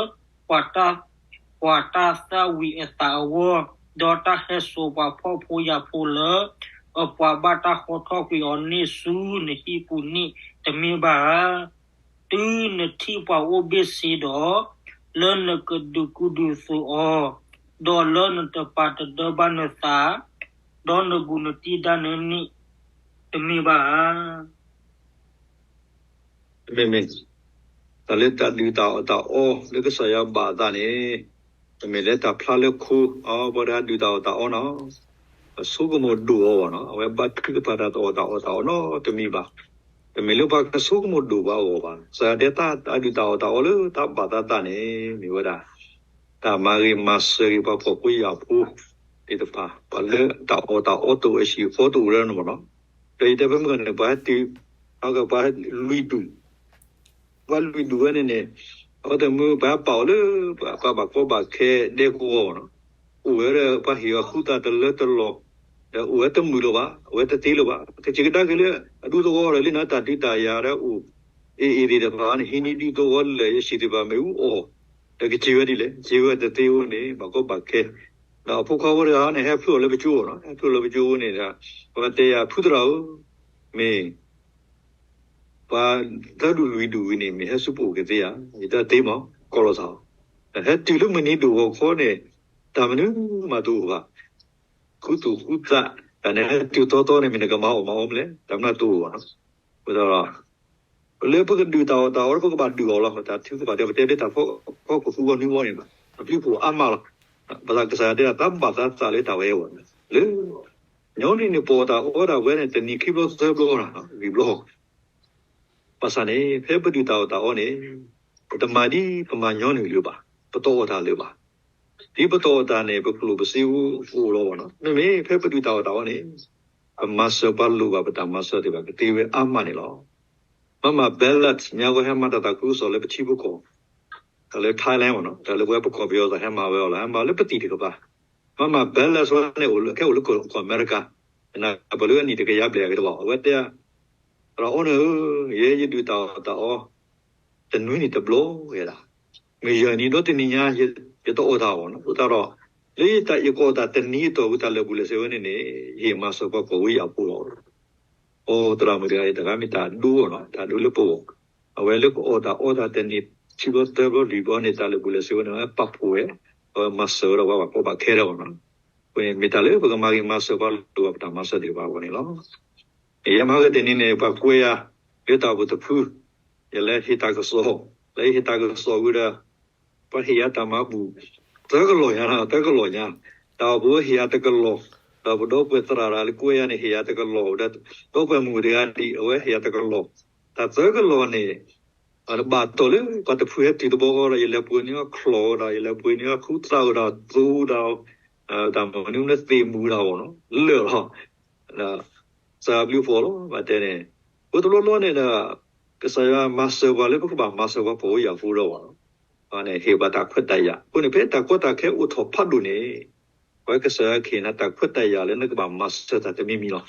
ပှၤတၢ်, ပှၤတၢ်သၣ်ဝံၤအသးအဂီၢ်, ဒီးတၢ်ဟဲစိာ်ပှၤဖှီၣ်ဖိယာ်ဖိလၢ အပှၤဘၣ်တၢ်ဟီထီၣ်ကွံာ်အီၤန့ၣ်ဆူနဟံၣ်ပူၤန့ၣ်တမ့ၢ်ဘၣ်ဧါ. တုၤနထံၣ်ပှၤအိၣ်ဘ့ၣ်ဆ့ဒီး, လၢနကဒုးကူဒုးသိးအီၤ, ဒီးလၢနတပာ်တဒၢဘၣ်နသး, ဒီးနဘူးနတံၢ်ဒၣ်နန့ၣ်တမ့ၢ်ဘၣ်ဧါ. မ့မ့ၢ် တၢ်လၢတၢ်ဒုၣ်တၢ်အီၣ်တၢ်အီလၢကစၢ်ယွၤဘၣ်အသးန့ၣ်, တမ့ၢ်လၢတၢ်ဖျါလၢခိ, အပှၤတဂၤဒုၣ်တၢ်အီၣ်တၢ်အီနီၤ, အဆိကမိၣ်ဒိၣ်အီၤဘၣ်နီၤ, အဝဲဘါထုကဖၣ်တၢ်တအီၣ်တၢ်အီနီတမံၤဘၣ်. တမ့ၢ်လၢပှၤကဆိကမိၣ်ဒိၣ်ပှၤအဂီၢ်ဘၣ်. ကစၢ်ယွၤတဲတၢ်ဒုၣ်တၢ်အီၣ်တၢ်အီလၢတၢ်ဘၣ်သးသးန့ၣ် မ့ၢ်ဝဲဒၣ် တၢ်မၤဂ့ၤမၤစၢၤဂ့ၤပှၤဖှီၣ်ဖိယာ်ဖိသ့ၣ်တဖၣ်, ပှၤလၢတၢ်အီၣ်တၢ်အီတအိၣ်အဟံၣ်အဃီတအိၣ်လၢၤဘၣ်နီၤ. ဒီးယတဲဖဲမုၢ်ဂီၤန့ၣ် ပှၤဟဲတုၤ, ပှၤလွံၢ်ဒူၣ်, ပှၤလွံၢ်ဒူၣ်ဝဲန့ၣ်န့ၣ်, အဝဲတမုာ်ပှၤပာ်အီၤလၢ ပှၤဘၣ်ကီဘၣ်ခဲဒဲကဝီၤဘၣ်နီၤ, အိၣ်ဝဲဒီးပှၤဟ့ၣ်အီၤဃုသးတလၢတလီၢ်, ဒီးအိၣ်ဝဲတမုာ်လၢၤဘၣ်, အဝဲတသ့လၢၤဘၣ်, ကစၢ်ကဒါက့ၤလၢအဒူသဝီဒီးလၢနတၢ်ဒုးတၢ်ယၤဒီးအိၣ် အ့ၣ်အ့ၣ်သ့ၣ်တဖၣ်န့ၣ် ဟံးန့ၢ်ဒူသဝီလၢာ် ယဟံၣ်သ့ၣ်တဖၣ်မ့ၣ်အူအီၣ်, ဒီးကစၢ်ဝဲဒ်လဲၣ်, ကစၢ်ဝဲတသ့အဃိန့ၣ် ဘၣ်ကီဘၣ်ခဲ, ဒီးအဖိခွါဖိတဂၤန့ၣ် ဟဲဖျိလၢပကၠိအီၤနီၤ, ဟဲဖျိလၢပကၠိအဃိန့ၣ်ဒီး ပှၤတဲယၤဖုသရၣ်ဧၢ, မ့ၢ် ပှၤသၢဒူၣ်လွံၢ်ဒူၣ်ဝံၤန့ၣ် မ့ၢ်ဟဲဆူပအိၣ်ကသ့ဧါ, ယတၢ်သ့မး ကီၢ်လီၤသး, ဟဲတုၤလၢမုၢ်နံၤဒိၣ်ဂီၤခီန့ၣ် တၢ်မနုၤမးတအိၣ်ဘၣ်, ဃူသူၣ်ဃူသး, တၢ်န့ၣ်ဟဲတုၤသီသီန့ၣ် မ့ၢ်နကမၤအီၣ်မၤအီမလဲၣ်, တၢ်မနုၤတအိၣ်ဘၣ်နီၤ. အဃိဒီး လၢပကဒုၣ်တၢ်အီၣ်တၢ်အီ ပကဘၣ်ဒုၣ်အီၤလီၤ, တၢ်ထုကဖၣ်တဲ ပတဲလၢတၢ်ဖီခိၣ်ဃုဝီနွံဝီန့ၣ်ဘၣ်, အပျုးဖှိၣ်အါမးလီၤ. ဘၣ်ဆၣ်ကစၢ်ယွၤတဲဒၣ် တၢ်ဘၣ်သးသးလၢတၢ်ဝဲအဂီၢ်, လၢ ညီနုၢ်န့ၣ် ပအီၣ်တၢ်အီဒၣ်ဝဲန့ၣ် တနံၤခံဘျီသၢဘျီနီၤ, လွံၢ်ဘျီ ဘၣ်ဆၣ်န့ၣ် ဖဲပဒုၣ်တၢ်အီၣ်တၢ်အီန့ၣ် ပတမၤဒ်ပမၤညီနုၢ်လၢၤဘၣ်, ပတအီၣ်တၢ်လၢၤဘၣ်. ဒ်ပတအီၣ်တၢ်န့ၣ် ပကျိၣ်ပစ့အိၣ်အိၣ်လီၤဘၣ်နီၤ. မ့မ့ၢ်ဖဲပဒုၣ်တၢ်အီၣ်တၢ်အီန့ၣ် ပမၤစၢၤပှၤလိၣ်ဘၣ်ပတၢ်မၤစၢၤသ့ၣ်တဖၣ် ကသ့ဝဲအါမးန့ၣ်လီၤ. မၤမၤ Ballard ညါဝဲဟဲမၤတၢ်သးခုကစီၣ်လၢပထံပကီၢ်, တၢ်လၢ Thailand ဘၣ်နီၤ, တၢ်လၢပဝဲပကီၢ်ပယီၤသးဟဲမၤဝဲအီၤလီၤ, ဟဲမၤလၢပသံၣ်တကပၤ. မၤမၤ Ballard ဝဲန့ၣ် အိၣ်လၢ ခဲအိၣ်လၢကီၢ်အမဲရကၤ, နပၢၢ်လၢအနံၣ်တကယၤဘျဲၣ်အကတဘၣ်, အဝဲတဲ သရၣ်အီနၢၤဧၢ, ယဲယဒုၣ်တၢ်အီၣ်တၢ်အီ တနွံန့ၣ်တဘျီဝဲဒၣ်, မုၢ်ယဲၢ်နံၤဒီးတနံၤညါ ယတအီၣ်တၢ်အီၣ်နီၤ. အဃိသတးဒီး လၢယတၢ်အံၤကီၢ်တၢ်တနံၤအတီၢ်ပူၤ တၢ်လၢာ်ဘူၣ်လၢာ်စ့ဝဲန့ၣ်န့ၣ် ယဟ့ၣ်မၤစၢၤပှၤကိးဝဲယၤဖိလီၤ. အိၣ်သရၣ်မုၣ်တဂၤအံၤ တဂၤမ့ၢ်တၢ်ဒိအီၤနီၤ, တၢ်ဒိလၢပဂီၢ်, အဝဲလၢကအီၣ်တၢ်အီတၢ်တနံၤ ထံဘျီသၢဘျီလွံၢ်ဘျီန့ၣ် တၢ်လၢာ်ဘူၣ်လၢာ်စ့ဝဲန့ၣ် အဝဲပာ်ဖှိၣ်ဝဲ, အဝဲမၤစၢၤဝဲဒၣ်ပှၤဘၣ်ကီဘၣ်ခဲဒီးနီၤ. အဃိန့ၣ် မ့ၢ်တၢ်လၢပကမၤဂ့ၤမၤစၢၤပှၤလိၣ်ဘၣ်ပတၢ်မၤစၢၤသ့ၣ်တဖၣ်အဂီၢ်န့ၣ်လီၤ. ယမၤဂ့ၤတနံၤန့ၣ် ပှၤကွဲယၤ လၢတၢ်အိၣ်ဖှိၣ်တဖု, ယလဲၤဟ့ၣ်တၢ်ကစီၣ်, လဲၤဟ့ၣ်တၢ်ကစီၣ်ဝံၤဒီး ပှၤဟ့ၣ်ယၤတၢ်မၤဘူၣ် သၢကလီၢ်ညါ, သၢကလီၢ်ညါ, တၢ်အိၣ်ဖှိၣ်ဟ့ၣ်ယၤတကလီၢ်, ဒီးပဒီပုၢ်ဝဲၢ်သရၣ်တဂၤလၢကွဲယၤန့ၣ် ဟ့ၣ်ယၤတကလီၢ်, ဒီပုၢ်ဝဲၢ်မုၣ်တဂၤဒ်အဝဲဟ့ၣ်ယၤတကလီၢ်, တၢ်သၢကလီၢ်န့ၣ် ဘၣ်တီၢ်လၢပှၤတဖုဟဲတုၤတဘျီဃီဒီး ယလဲၤပှ့ၤန့ၢ်အီၤချီၣ်ဒီး ယလဲၤပှ့ၤန့ၢ်အီၤခူသရၣ်ဒီးသိဒီး တၢ်မနုၤလၢသ့ၣ်မူဒီးအဂီၢ်နီၤ လၢာ်လီၤ. စးဘျုးဖှိၣ်လီၤ ဘၣ်တဲန့ၣ် အဃိတဘျီဘျီန့ၣ်ဒီး ကစၢ်ယွၤမၤစၢၤပှၤလၢပကဘၣ်မၤစၢၤပှၤကိးဝဲယၤဖိဒီးအဂီၢ်နီၤ. န့ၣ် ဟ့ၣ်ပှၤတၢ်ခွဲးတၢ်ယာ် အဃိန့ၣ် ဖဲတၢ်ကီတၢ်ခဲအိၣ်ထီၣ်ဖးဒိၣ်န့ၣ် ပဝဲကစၢ်ယွၤကဟ့ၣ်နၤတၢ်ခွဲးတၢ်ယာ်လၢနကဘၣ်မၤစၢၤတၢ်တမံၤမံၤလီၤ.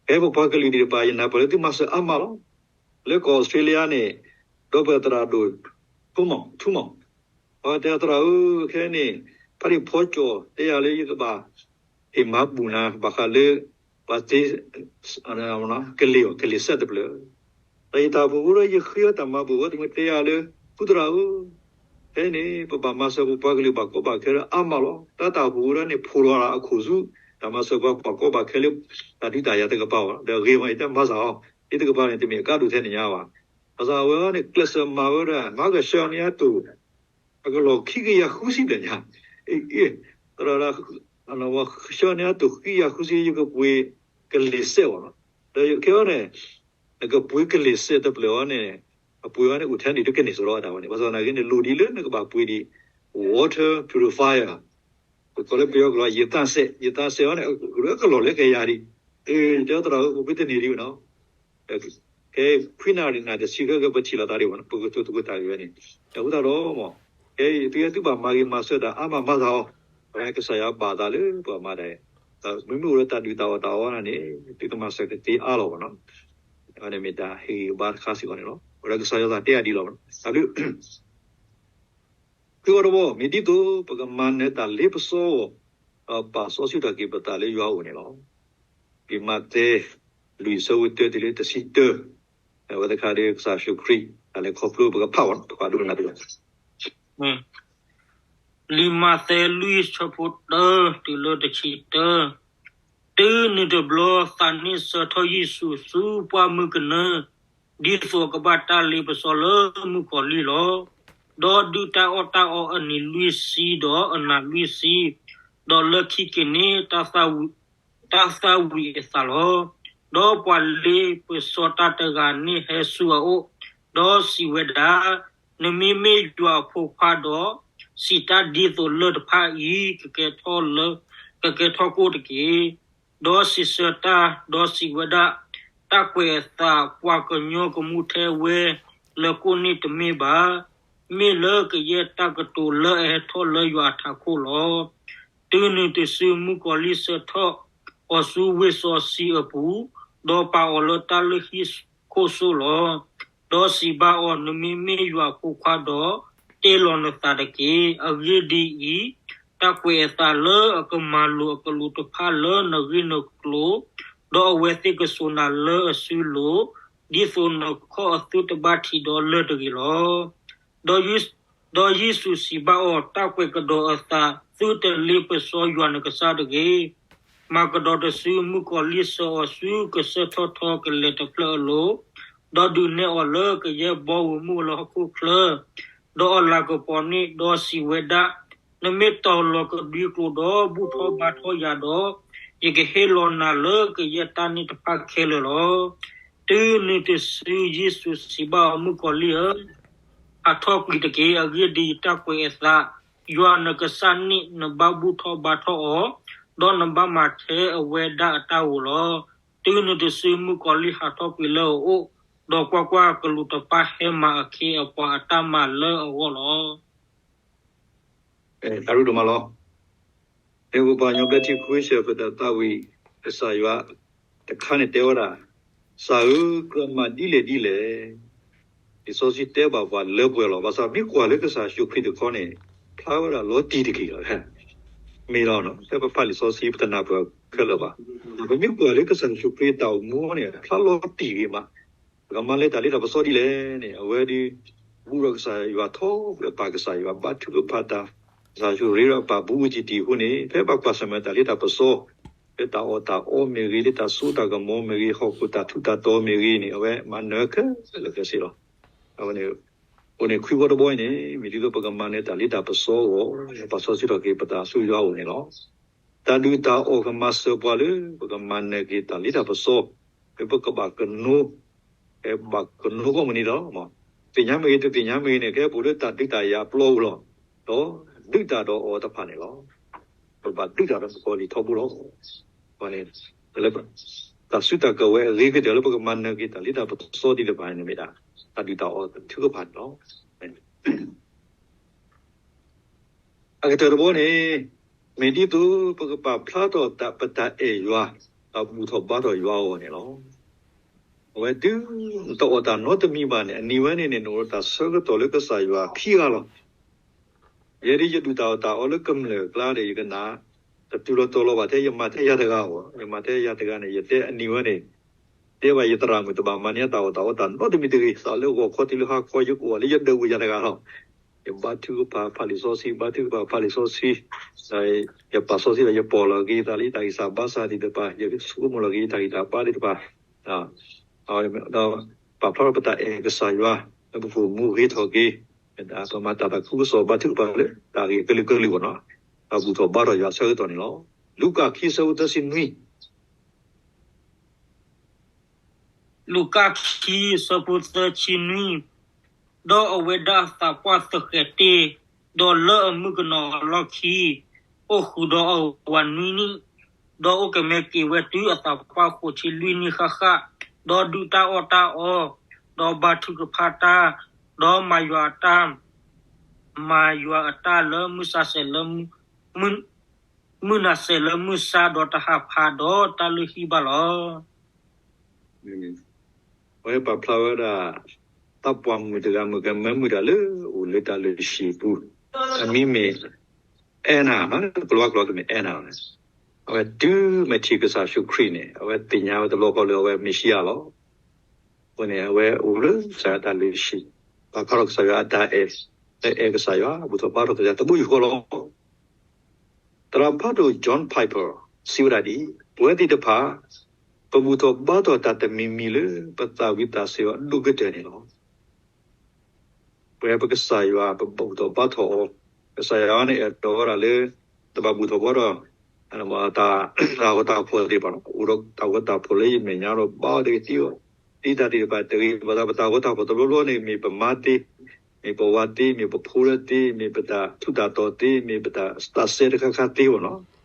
ဖဲပပှၤကလုာ်ဒံးတဖၣ် ယနၢ်ပၢၢ်လၢသုမၤစၢၤအါမးလီၤ. လၢကီၢ်အီစထြ့လယါန့ၣ် ဒီပုၢ်ဝဲၢ်သရၣ်ဒိၣ် ထူမီၢ် ထူမီၢ် ပှၤတဲသရၣ်ဧၢ ခဲအံၤန့ၣ် ဖါတံၢ်ဖီကၠီၣ်တဲယၤလၢယကဘၣ် ဟ့ၣ်မၤဘူၣ်နၤ ဘၣ်ဃးလၢ ပှၤသ့ ကလံၤအီၤ ကလံၤစဲးတဖျၢၣ် ဒီးယတၢ်အိၣ်ဖှိၣ်ဖိဒီး ယဃ့အီၤတၢ်မၤဘူၣ်ဝဲ တမ့ၢ်တဲယၤလၢ ဖုသရၣ်ဧၢ, ဖဲန့ၣ် ပဘၣ်မၤစၢၤပပှၤကလုာ်ဘၣ်ကီဘၣ်ခဲဒီးအါမးလီၤ. တၢ်တၢ်အိၣ်ဖှိၣ်ဖိဒီးန့ၣ် ဖိးလီၤအခိၣ်ဆူ တၢ်မၤစၢၤပှၤဘၣ်ကီဘၣ်ခဲလၢ တၢ်ဒုးတၢ်ယၤတကပၤအဂီၢ် ဒီးဂ့ၤမး ယတဲမၤစၢၤအီၤ ဒ်တကပၤန့ၣ် တမ့ၢ်အကါဒိၣ်ထဲန့ၣ်ညါဘၣ်. ဘၣ်ဆၣ်အဝဲန့ၣ် ကျဲးစၢးမၤဝဲဒၣ် မၤကဆှၢန့ၢ်အတိၢ် အကလီၢ်ခံကယၤဃုဆံဘျဲၣ်ညါ, အ့ သရၣ်ဒၣ် ဆှၢန့ၢ်အတိၢ်ခံကယၤဃုဆံ ယကပှ့ၤကလံၤစဲးအီၤနီၤ. ဒီးခဲအံၤန့ၣ် နကပှ့ၤကလံၤစဲးတဖျၢၣ်အီၤန့ၣ် အပှ့ၤအီၤန့ၣ် အိၣ်ထဲန့ၣ် တကန့ၢ်စရီအတၢ်ဝဲန့ၣ် ဘၣ်ဆၣ်သနာ်က့န့ၣ် လိၣ်ဒံးလၢနကဘၣ်ပှ့ၤဒံး water purifier ပကိးလၢပယီၤကလီၢ် ရေသန့်စက်, ရေသန့်စက်အီၤန့ၣ် အကလီၢ်လၢကယၤဒံး, တဲသရၣ်ဧၢ ပပှ့ၤတန့ၢ်ဒံးနီၤ ခဲခွံနၣ်ရံၣ်နၣ်တဆံခဲကပထံၣ်လိာ်သးဒံးဘၣ် ပကတိၤသကိးတၢ်ဂ့ၢ်ဝဲန့ၣ်, အဃိသတးဒီး ခဲအံၤသုသုဘၣ်မၤဂ့ၤမၤစၢၤတၢ်အါမးမၤသးအီၤ, ပဝဲကစၢ်ယွၤဘၣ်သးလၢပှၤမၤတၢ်, မ့မ့ၢ်အိၣ်လၢတၢ်ဒုၣ်တၢ်အီၣ်တၢ်အီနၤန့ၣ် သုကမၤစၢၤကသ့အါလီၤဘၣ်နီၤ, အဝဲန့ၣ်မ့ၢ်တၢ်ဟ့ၣ်ဂံၢ်ဘါတခါစ့ၢ်ကီးန့ၣ်လီၤ, အဝဲဒၣ်ကစၢ်ယွၤသးတဲအဒံးလီၤ, တၢ်ဘျုး သုဝဲတဘီ မ့ၢ်ဒ်သိးပကမၤနၢၤတၢ်လ့ပစီအဂီၢ်, ဒီးပာ်စီဆှံတၢ်က့ၤပသးလၢယွၤအအိၣ်န့ၣ်လီၤ. လံာ်မးသဲ လွံၢ်ဆၢဖိတၢတုၤလၢတဆံတၢ, အဝဲတခါဒီးကစၢ်ယ့ၣ်ၡူးခရံာ် တၢ်လဲၤခီဖျိပကဖးဝဲ ပကဖးဒိကနၣ်တၢ် လံာ်မးသဲလွံၢ်ဆၢဖိတၢတုၤလၢတဆံတၢ, တုၤနုၤတဘျီသးန့ၣ်စၢၤထီၣ်ယ့ၣ်ၡူးဆူပှၢ်မုၢ်ကနၢ, ဒ်သိးကဘၣ်တၢ်လ့ပစီလၢမုၣ်ကီၤလံၢ်လီၤ. ဒီးဒုၣ်တၢ်အီၣ်တၢ်အီအနံၤလွံၢ်ဆံဒီးအနၤလွံၢ်ဆံ, ဒီးလၢခံက့ၤန့ၣ် တၢ်သၣ်ဝံၤအသးလီၤ. ဒီးပှၤလ့ပစီတၢ်တဂၤန့ၣ်ဟဲဆူအအိၣ်, ဒီးစံးဝဲဒၣ်, နမ့မ့ၢ်ယွၤအဖိခွါဒီး, စံးတၢ်ဒ်သိးလၢၢ်တဖၣ်အံၤ ကကဲထီၣ်လၢ, ကကဲထီၣ်ကိၣ်တက့ၢ်. ဒီးစံးဆၢတၢ်, ဒီးစံးဝဲဒၣ်, တၢ်ကွဲးအသး ပှၤကညီကမူၣ်ထဲဝဲလၢကိၣ်န့ၣ်တမ့ၢ်ဘၣ်. မ့ၢ်လၢကယဲၢ်တၢ်ကတိၤလၢအဟဲထီၣ်လၢယွၤအထးခိၣ်လီၤ. တုၤနုၤတစုမုၣ်ကီၤလံၢ်ဆၢထီၣ်အီၤဆူဝ့ၢ်စီဆှံအပူၤ, ဒီးပာ်အီၤလၢတၢ်လုၢ်ဟံၣ်ခိၣ်စိလီၤ. ဒီးစံးဘၣ်အီၤ, နမ့မ့ၢ်ယွၤအဖိခွါဒီး, တ့လီၤနသးတက့ၢ်. အဂ့ၢ်ဒ်အံၤ, တၢ်ကွဲးအသးလၢအကမၤလိာ်အကလူးတဖၣ်လၢနဂ့ၢ်နကျိၤ, ဒီးအဝဲသ့ၣ်ကစိာ်နၤလၢအစုလိၤ, ဒ်သိးနခီၣ်အသုတဘၣ်ထံးဒီးလၢၢ်တဂ့ၤလီၤ. ဒီးယ့ၣ်ၡူးစံးဘၣ်အီၤ, တၢ်ကွဲးကဒီးအသး, သုတလ့ပစီယွၤနကစၢ်တဂ့ၤ. မၤကဒီးတစုမုၣ်ကီၤလံၢ်ဆှၢအီၤဆူကစၢၢ်ထီၣ်ထီကလဲာ်တဖျၢၣ်အလိၤ, ဒီးဒုးနဲၣ်အီၤလၢကယဲၢ်ဘီဧိၤမုၢ်ဧိၤလၢဟီၣ်ခိၣ်ချၢ, ဒီးအလၤကပီၤန့ၣ်, ဒီးစံးဝဲဒၣ်, နမ့ၢ်တီၤလီၤကဒွံကျိာ်ဒီးဘူၣ်ထီၣ်ဘါထီၣ်ယၤဒီး, ယကဟ့ၣ်လီၤနၤလၢကယဲၢ်တၢ်န့ၣ်တဖၣ်ခဲလၢာ်လီၤ. တုၤနုၤတစုယ့ၣ်ၡူးစံးဘၣ်အီၤ, မုၣ်ကီၤလံၢ်ဧၢ, ဟးထီၣ်ကွံာ်တက့ၢ်. အဂ့ၢ်ဒ်အံၤ, တၢ်ကွဲးအသး, ယွၤနကစၢ်န့ၣ်နဘၣ်ဘူၣ်ထီၣ်ဘါထီၣ်အီၤ, ဒီးနဘၣ်မၤထဲအဝဲဒၣ်အတၢ်ဧိၤလီၤ. တုၤနုၤတစုမုၣ်ကီၤလံၢ်ဟးထီၣ်ကွံာ်လၢအအိၣ်, ဒီးကွၢ်ကွၢ်, ကလူးတဖၣ်ဟဲမၤအခ့အပှၤအတၢ်မၤလၢအဂီၢ်လီၤ. တၢ်ရူဒိၣ်မးလီၤ. လၢပပှၤကညီဘျၢထံခဝ့ၡၢၣ် ပတၢ်သးဝံၣ်ကစၢ်ယွၤတခါန့ၣ်တဲဝဲဒၣ်, ကစၢ်ဧၢ, ကြၢးမၤဒ်လဲၣ်ဒ်လဲၣ်, လံာ်စီဆှံတဲဘၣ်ပှၤလၢပှဲၤလီၤ. ဘၣ်ဆၣ်မ့ၢ်ကွၢ်လၢကစၢ်ယ့ၣ်ၡူးခရံာ်တခီန့ၣ် ဖျါဝဲဒၣ်လီၤတံၢ်တက့ၢ်လီၤ. မ့ၢ်လီၤ, ဖဲပဖးလံာ်စီဆှံပတနၢ်ပၢၢ်ခဲလၢာ်ဘၣ်. ပမ့ၢ်ကွၢ်လၢကစၢ်ယ့ၣ်ၡူးခရံာ်တၢ်အိၣ်မူန့ၣ် ဖျါလီၤတံၢ်ဂ့ၤမး. ပကမၤလၢတၢ်လ့တၢ်ပစီဒ်လဲၣ်န့ၣ် အဝဲဒၣ် ဘူးထီၣ်ကစၢ်ယွၤထီၣ်လၢပၢ်ကစၢ်ယွၤ ဘါထုကဖၣ်တၢ်, ကစၢ်ယ့ၣ်ၡူးရ့ဒီးပၢ်ဘူးဝံၤတံၢ်တံၢ်အဃိန့ၣ် ဖဲဘၣ်ကွၢ်ဆၢၣ်မဲာ်တၢ်လ့တၢ်ပစီ လၢတၢ်အီၣ်တၢ်အီမ့ၢ်ဂ့ၤ, လၢတၢ်စိတၢ်ကမီၤမ့ၢ်ဂ့ၤ, ဟီၣ်ခိၣ်တၢ်ထူးတၢ်တီၤမ့ၢ်ဂ့ၤန့ၣ် အဝဲမၤနၢၤခဲလၢာ်ခဲဆ့လီၤ. အဝဲန့ၣ် အိၣ်န့ၣ်ခွံဘီတဘီအံၤန့ၣ် မ့ၢ်ဒ်သိးပကမၤနၢၤတၢ်လ့တၢ်ပစီအဂီၢ် ပာ်စီဆှံထီၣ်က့ၤပသးဆူယွၤအအိၣ်န့ၣ်လီၤ. တၢ်ဒုၣ်တၢ်အီၣ်ကမၤစၢၤပှၤလၢ ပကမၤနၢၤက့ၤတၢ်လ့တၢ်ပစီ လၢပကဘၣ်ကနိ ဘၣ်ကနိကိးမုၢ်နံၤဒီး သ့ၣ်ညါမ့ၢ်ဂ့ၤ တသ့ၣ်ညါမ့ၢ်ဂ့ၤန့ၣ် ကဲပူၤလၢတၢ်ဒုးတၢ်ယၤအပျီပူၤလီၤ. ဒီးဒုးတၢ်ဒီးအီၤတဖၣ်န့ၣ်လီၤ. ပဘၣ်ဒုးတၢ်ဒီးပကီၢ်လံာ်ထီဘိလီၤ. န့ၣ် လၢ တၢ်စုတၢ်ကဝဲၤအဂ့ၤကတၢၢ်လၢပကမၤနၢၤက့ၤတၢ်လ့တၢ်ပစီဒ်တဖၣ်န့ၣ်မ့ၢ်ဒၣ် တၢ်ဒုၣ်တၢ်အီၣ်ထုကဖၣ်န့ၣ်လီၤ. အကတၢၢ်တဘီန့ၣ် မ့ၢ်ဒ်သိးပကပာ်ဖျါထီၣ်ပတၢ်အဲၣ်ယွၤ ဒီးဘူၣ်ထီၣ်ဘါထီၣ်ယွၤအဂီၢ်န့ၣ်လီၤ. အဝဲတုၤနတအီၣ်တၢ်နီတမံၤဘၣ်န့ၣ် အနံၤဝဲန့ၣ်န့ၣ် နအိၣ်ဒီးတၢ်ဆၢကတီၢ်လၢကစၢ်ယွၤခံဂၤလီၤ. ယဲဒၣ်ယဒုၣ်တၢ်အီၣ်တၢ်အီလၢကမျၢၢ်အကျါဒီး ယကနၣ် တတုၤလီၤတီၤလီၤဘၣ်ထဲ ယမၤထဲယၤတဂၤအီၤ, ယမၤထဲယၤတဂၤန့ၣ် ယတဲအနံၤဝဲန့ၣ် တဲဘၣ်ယသရၣ်မုၣ် တဘၣ်မၤန့ၢ်တၢ်အီၣ်တၢ်အီတၢ်နီတမံၤတဂ့ၤ, စးလၢဂီၤခီတုၤလၢဟါခီ ယကအိၣ်လၢယဒၢးဝံၤယၤတဂၤလီၤ. ယဘါထုကဖၣ်ဖးလံာ်စီဆှံ ဘါထုကဖၣ်ဖးလံာ်စီဆှံ, ယပာ်စီဆှံဒီး ယပီၢ်လီၤက့ၤယသးလၢတၢ်ဂံၢ်စၢ်ဘါစၢ်သ့ၣ်တဖၣ်, ယဆိကမိၣ်လီၤက့ၤယတၢ်ဂံၢ်တၢ်ဘါသ့ၣ်တဖၣ်, ဒီးပာ်ဖျါထီၣ်ပတၢ်အဲၣ်ကစၢ်ယွၤ လၢပကအိၣ်မူဂ့ၤထီၣ်က့ၤ, ပမၤတၢ်သးခုကစီၣ် ဘါထုကဖၣ်လၢတၢ်ဂ့ၢ်ကလုာ်ကလုာ်အဂီၢ်န့ၣ်, ဒီးဘူၣ်ထီၣ်ဘါထီၣ်ယွၤအဆၢကတီၢ်န့ၣ်လီၤ. လူၤကၣ်ခံဆၢဖိသၢဆံနွံ လူၤကၣ်ခံ အဆၢဖိသၢဆံနွံ, ဒီးအဝဲဒၣ်သးပှၢ်သဃဲၤတ့ၢ်, ဒီးလၢအမုၣ်ကနီၤအလီၢ်ခံ, အိၣ်ဃုာ်ဒီးအဝၤနွံနံၣ်, ဒီးအိၣ်ကမဲက့ၤဝဲတုၤအသးပှၢ်ဃိးဆံလွံၢ်နံၣ်ဃၣ်ဃၣ်, ဒီးဒုးတၢ်အီၣ်တၢ်အီ, ဒီးဘါထုကဖၣ်တၢ်, ဒီးမၤယွၤအတၢ်, မၤယွၤအတၢ်လၢမုၢ်ဆါဆဲးလၢ မုၢ်နၤဆဲးလၢမုၢ်ဆါ ဒီးတဟးဖးဒီးတၢ်လုၢ်ဟံၣ်ဘၣ်လီၤ. အဝဲပာ်ဖျါဝဲဒၣ် သးပှၢ်မုၣ်တဂၤ မုၣ်ကမဲမုၣ်တဂၤလၢအိၣ်လၢတၢ်လုၢ်ဟံၣ်ပူၤ, အမံၤမ့ၢ် Anna, ကလၤဝါကျိာ်ကမ့ၢ် Anna, အဝဲတုၤမ့ၢ်ထံၣ်ကစၢ်ယ့ၣ်ၡူးခရံာ်န့ၣ် အဝဲသ့ၣ်ညါဝဲတဘျီဃီလၢအဝဲမ့ၢ်ၡံယၤလီၤ. အဃိန့ၣ် အဝဲအိၣ်လၢကစၢ်ယွၤတၢ်လုၢ်ဟံၣ်, ပာ်ဖျါထီၣ်ကစၢ်ယွၤအတၢ်အဲၣ်, လၢအဲၣ်ကစၢ်ယွၤ ဘူၣ်ထီၣ်ဘါထီၣ်ကစၢ်ယွၤ တဘိယူၢ်ဃီလီၤ. သရၣ်ဖးဒိၣ် John Piper စံးဝဲဒၣ်ဒ်အံၤ, ပဝဲသ့ၣ်တဖၣ် ပဘူၣ်ထီၣ်ဘါထီၣ်တၢ်တမံၤမံၤလၢ ပသးဝံၣ်သးစဲၤအီၤအဒိၣ်ကတၢၢ်န့ၣ်လီၤ. ပဝဲပကစၢ်ယွၤ ပဘူၣ်ထီၣ်ဘါထီၣ်အီၤ, ကစၢ်ယွၤန့ၣ်အဲၣ်ဒိးဝဲဒၣ်လၢ တဘၣ်ဘူၣ်ထီၣ်ဘါထီၣ် တၢ်ဂီၤတၢ်ဖီၣ်သ့ၣ်တဖၣ်လီၤ. အိၣ်ဒီးတၢ်ဂီၤတၢ်ဖီၣ်လၢယမဲာ်ညါဒီး ဘါအီၤတဂ့ၤသ့အီၤ, ဒ်တၢ်သ့ၣ်တဖၣ်တဂ့ၤ, ဘၣ်ဆၣ်ပတၢ်ဂီၤတၢ်ဖီၣ်တဘျီဘျီန့ၣ် မ့ၢ်ပမါသ့, မ့ၢ်ပဝၤသ့, မ့ၢ်ပဖိလၢသ့, မ့ၢ်ပတၢ်ထူးတၢ်တီၤသ့, မ့ၢ်ပတၢ်သးစဲတခါခါသ့အီၤလီၤ.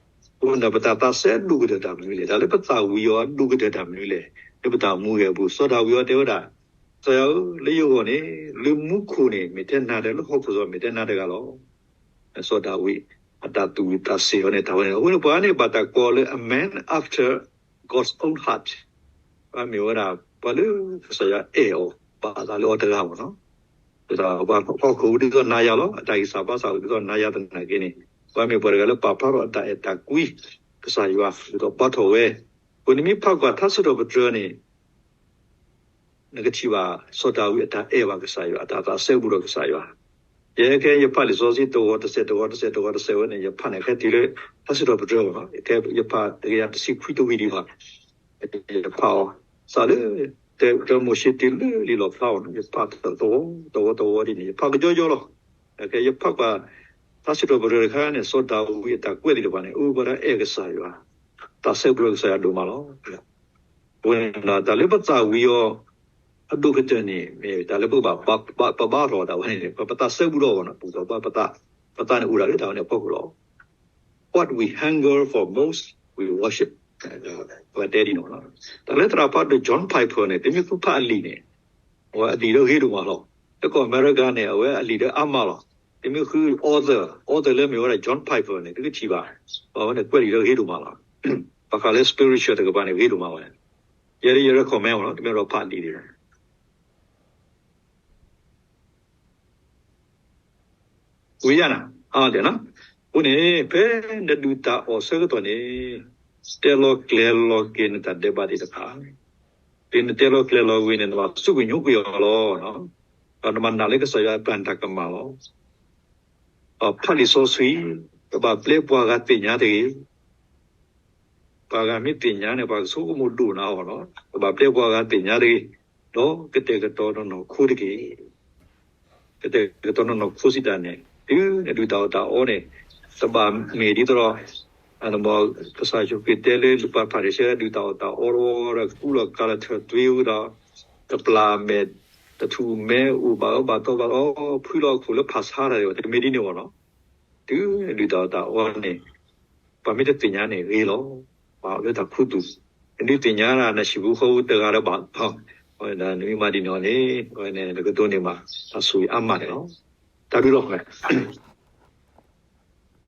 အဃိန့ၣ် ပတၢ်သးစဲအဒိၣ်ကတၢၢ်တၢ်မနုၤလဲၣ်, တၢ်လၢပသးဝံၣ်အီၤအဒိၣ်ကတၢၢ်တၢ်မနုၤလဲၣ်, လၢပတၢ်အိၣ်မူအပူၤ စီၤဒၤဝံးအီၤတဲဝဲဒၣ်, ကစၢ်ယွၤဧၢ, လၢယဂီၢ်န့ၣ် လၢမူခိၣ်န့ၣ် မ့ၢ်ထဲနၤတဂၤ, လၢဟီၣ်ခိၣ်စီၤမ့ၢ်ထဲနၤတဂၤလီၤ. စီၤဒၤဝံး အတၢ်သူၣ်ဝံၣ်သးစဲၤအီၤန့ၣ် တၢ်ဝဲန့ၣ် အဃိန့ၣ် ပှၤန့ၣ် ဘၣ်တၢ်ကိးလၢ a man after God's own heart, ပှၤမ့ၢ်ဝဲဒၣ် ပှၤလၢကစၢ်ယွၤအဲၣ်အီၤ ဘၣ်အသးလၢအီၤတဂၤမ့ၢ်နီၤ. ပှၤဟီၣ်ခိၣ်ဒ်သိးနၤယၤလီၤ, အတၢ်ဂံၢ်စၢ်ဘါစၢ် ဒ်သိးနၤယၤသနာ်က့န့ၣ် ပှၤမ့ၢ်ပှၤတဂၤလၢပာ်ဖျါထီၣ်အတၢ်အဲၣ်တၢ်ကွံ ကစၢ်ယွၤ ဒ်သိးဘါထီၣ်ဝဲ. အဃိန့ၣ်မ့ၢ်ဖးကွၢ်ထါစံးထီၣ်ပတြၢၤန့ၣ် နကထံၣ်ဘၣ် စီၤဒၤဝံးအတၢ်အဲၣ်ဘၣ်ကစၢ်ယွၤ, အတၢ်သးစဲဘူးဒီးကစၢ်ယွၤ. ယဲခဲယဖးလံာ်စီဆှံတဝီတစဲးတဝီတစဲးတဝီတစဲးဝဲန့ၣ် ယဖးန့ၣ်ခဲတုၤလၢ ထါစံးထီၣ်ပတြၢၤမ့ၢ်နီၤ, ယဖးတကယၤတဆံခွံတဝံၤဒံးဘၣ်. ယဖးအီၤ စးလၢ တဲ တဲမိၤၡ့တုၤလၢလံာ်လီၣ်ဖျါအီၤန့ၣ် ယဖးတဝီတဝီတဝီဒ်န့ၣ် ယဖးကယီကယီလီၤ. ခဲယဖးကွၢ် ထါစံးထီၣ်ပတြၢၤတခါန့ၣ် စီၤဒၤဝံးအတၢ်ကွဲးသ့ၣ်တဖၣ်န့ၣ် အိၣ်ဝဲဒၣ်အဲၣ်ကစၢ်ယွၤ, သးစဲဘူးဒီးကစၢ်ယွၤဒိၣ်မးလီၤ. အဃိန့ၣ် တၢ်လၢပသးဝံၣ်အီၤ အဒိၣ်ကတၢၢ်န့ၣ် မ့ၢ်တၢ်လၢပကဘၣ် ပဘါထီၣ်တၢ်ဝဲန့ၣ် ပသးစဲဘူးဒီးအီၤနီၤ, ပသး ပသးန့ၣ်အိၣ်ဒၣ်လၢတၢ်ဝဲန့ၣ်အဖီခိၣ်လီၤ. What we hunger for most, we worship. ပတဲဒ်န့ၣ်, တၢ်လၢသရၣ်ဖးဒိၣ် John Piper န့ၣ် သုမ့ၢ်ဃုဖးအလံာ်န့ၣ် အဝဲအလံာ်လၢဂ့ၤဒိၣ်မးလီၤ. လၢကီၢ်အမဲရကၤန့ၣ် အဝဲအလံာ်လၢအါမးလီၤ. သုမ့ၢ်ဃု author, author လၢမ့ၢ်ဝဲဒၣ် John Piper န့ၣ် သုကထံၣ်ဘၣ်, အဝဲန့ၣ်ကွဲးလံာ်လၢဂ့ၤဒိၣ်မးလီၤ. ဘၣ်ဃးလၢ spiritual တကပၤန့ၣ် ဂ့ၤဒိၣ်မးဝဲ. ယဲဒၣ်ယ recommend မ့ၢ်နီၤ, တမ့ၢ်ဒီးဖးလံာ်ဒ်န့ၣ် ဝံၤယၤနၤ, အဃိန့ၣ် ဖဲနဒုးတၢ်အီၣ်ဆၢကတီၢ်န့ၣ် တဲလီၤကျဲၤလီၤက့ၤနတၢ်ဒဲးဘးသ့ၣ်တဖၣ်, တုၤနတဲလီၤကျဲၤလီၤဝံၤန့ၣ် နဘၣ်စူၢ်က့ၤညိကွံာ်အီၤလီၤ. ဒီးနဘၣ်နာ်လၢကစၢ်ယွၤပျၢ်နတၢ်ကမၣ်လီၤ. ဖးလံာ်စီဆှံ, ကဘၣ်ပျဲပှၤဂၤသ့ၣ်ညါတဂ့ၤ. ပှၤဂၤမ့ၢ်သ့ၣ်ညါန့ၣ် ပှၤကဆိကမိၣ်ဒိၣ်နၤအီၤလီၤ. ကဘၣ်ပျဲပှၤဂၤသ့ၣ်ညါတဂ့ၤ, ဒီးကတဲာ်ကတီၤနနီၢ်ခိတက့ၢ်. ကတဲာ်ကတီၤနနီၢ်ခိစံးတၢ်န့ၣ် တုၤနဒုးတၢ်အီၣ်တၢ်အီန့ၣ် တဘၣ်မ့ၢ်ဒ်သိးဒီး ကစၢ်ယ့ၣ်ၡူးခရံာ်တဲလၢ လူၤပာ်ဖျါထီၣ်ရှဲ ဒုးတၢ်အီၣ်တၢ်အီတဝီဒီး ကူလီၤကၤလီၤထၢၣ်သွ့ဝံၤဒီး တပျၢ်မဲာ် တထူၣ်မဲာ်အိၣ်ဘၣ်အၢဘၣ်သီဘၣ်အီ ဖှံလီၤအခိၣ်လၢဖးဆါတၢ် တမ့ၢ်ဒ်န့ၣ်အီၤလီၤ. တုၤနဒုးတၢ်အီၣ်တၢ်အီန့ၣ် ပှၤမ့ၢ်တသ့ၣ်ညါန့ၣ်ဂ့ၤလီၤ. ပှၤလၢတၢ်ခူသူၣ် နဒုးသ့ၣ်ညါဒၣ် နဟံၣ်ဖိဃီဖိတဂၤဒီးဘၣ်, နမ့ၢ်မၤဒ်န့ၣ်အီၤန့ၣ် နကဒိးန့ၢ်ဘၣ် တၢ်ဆိၣ်ဂ့ၤအါမးန့ၣ်လီၤ. တၢ်ဘျုးလီၤ.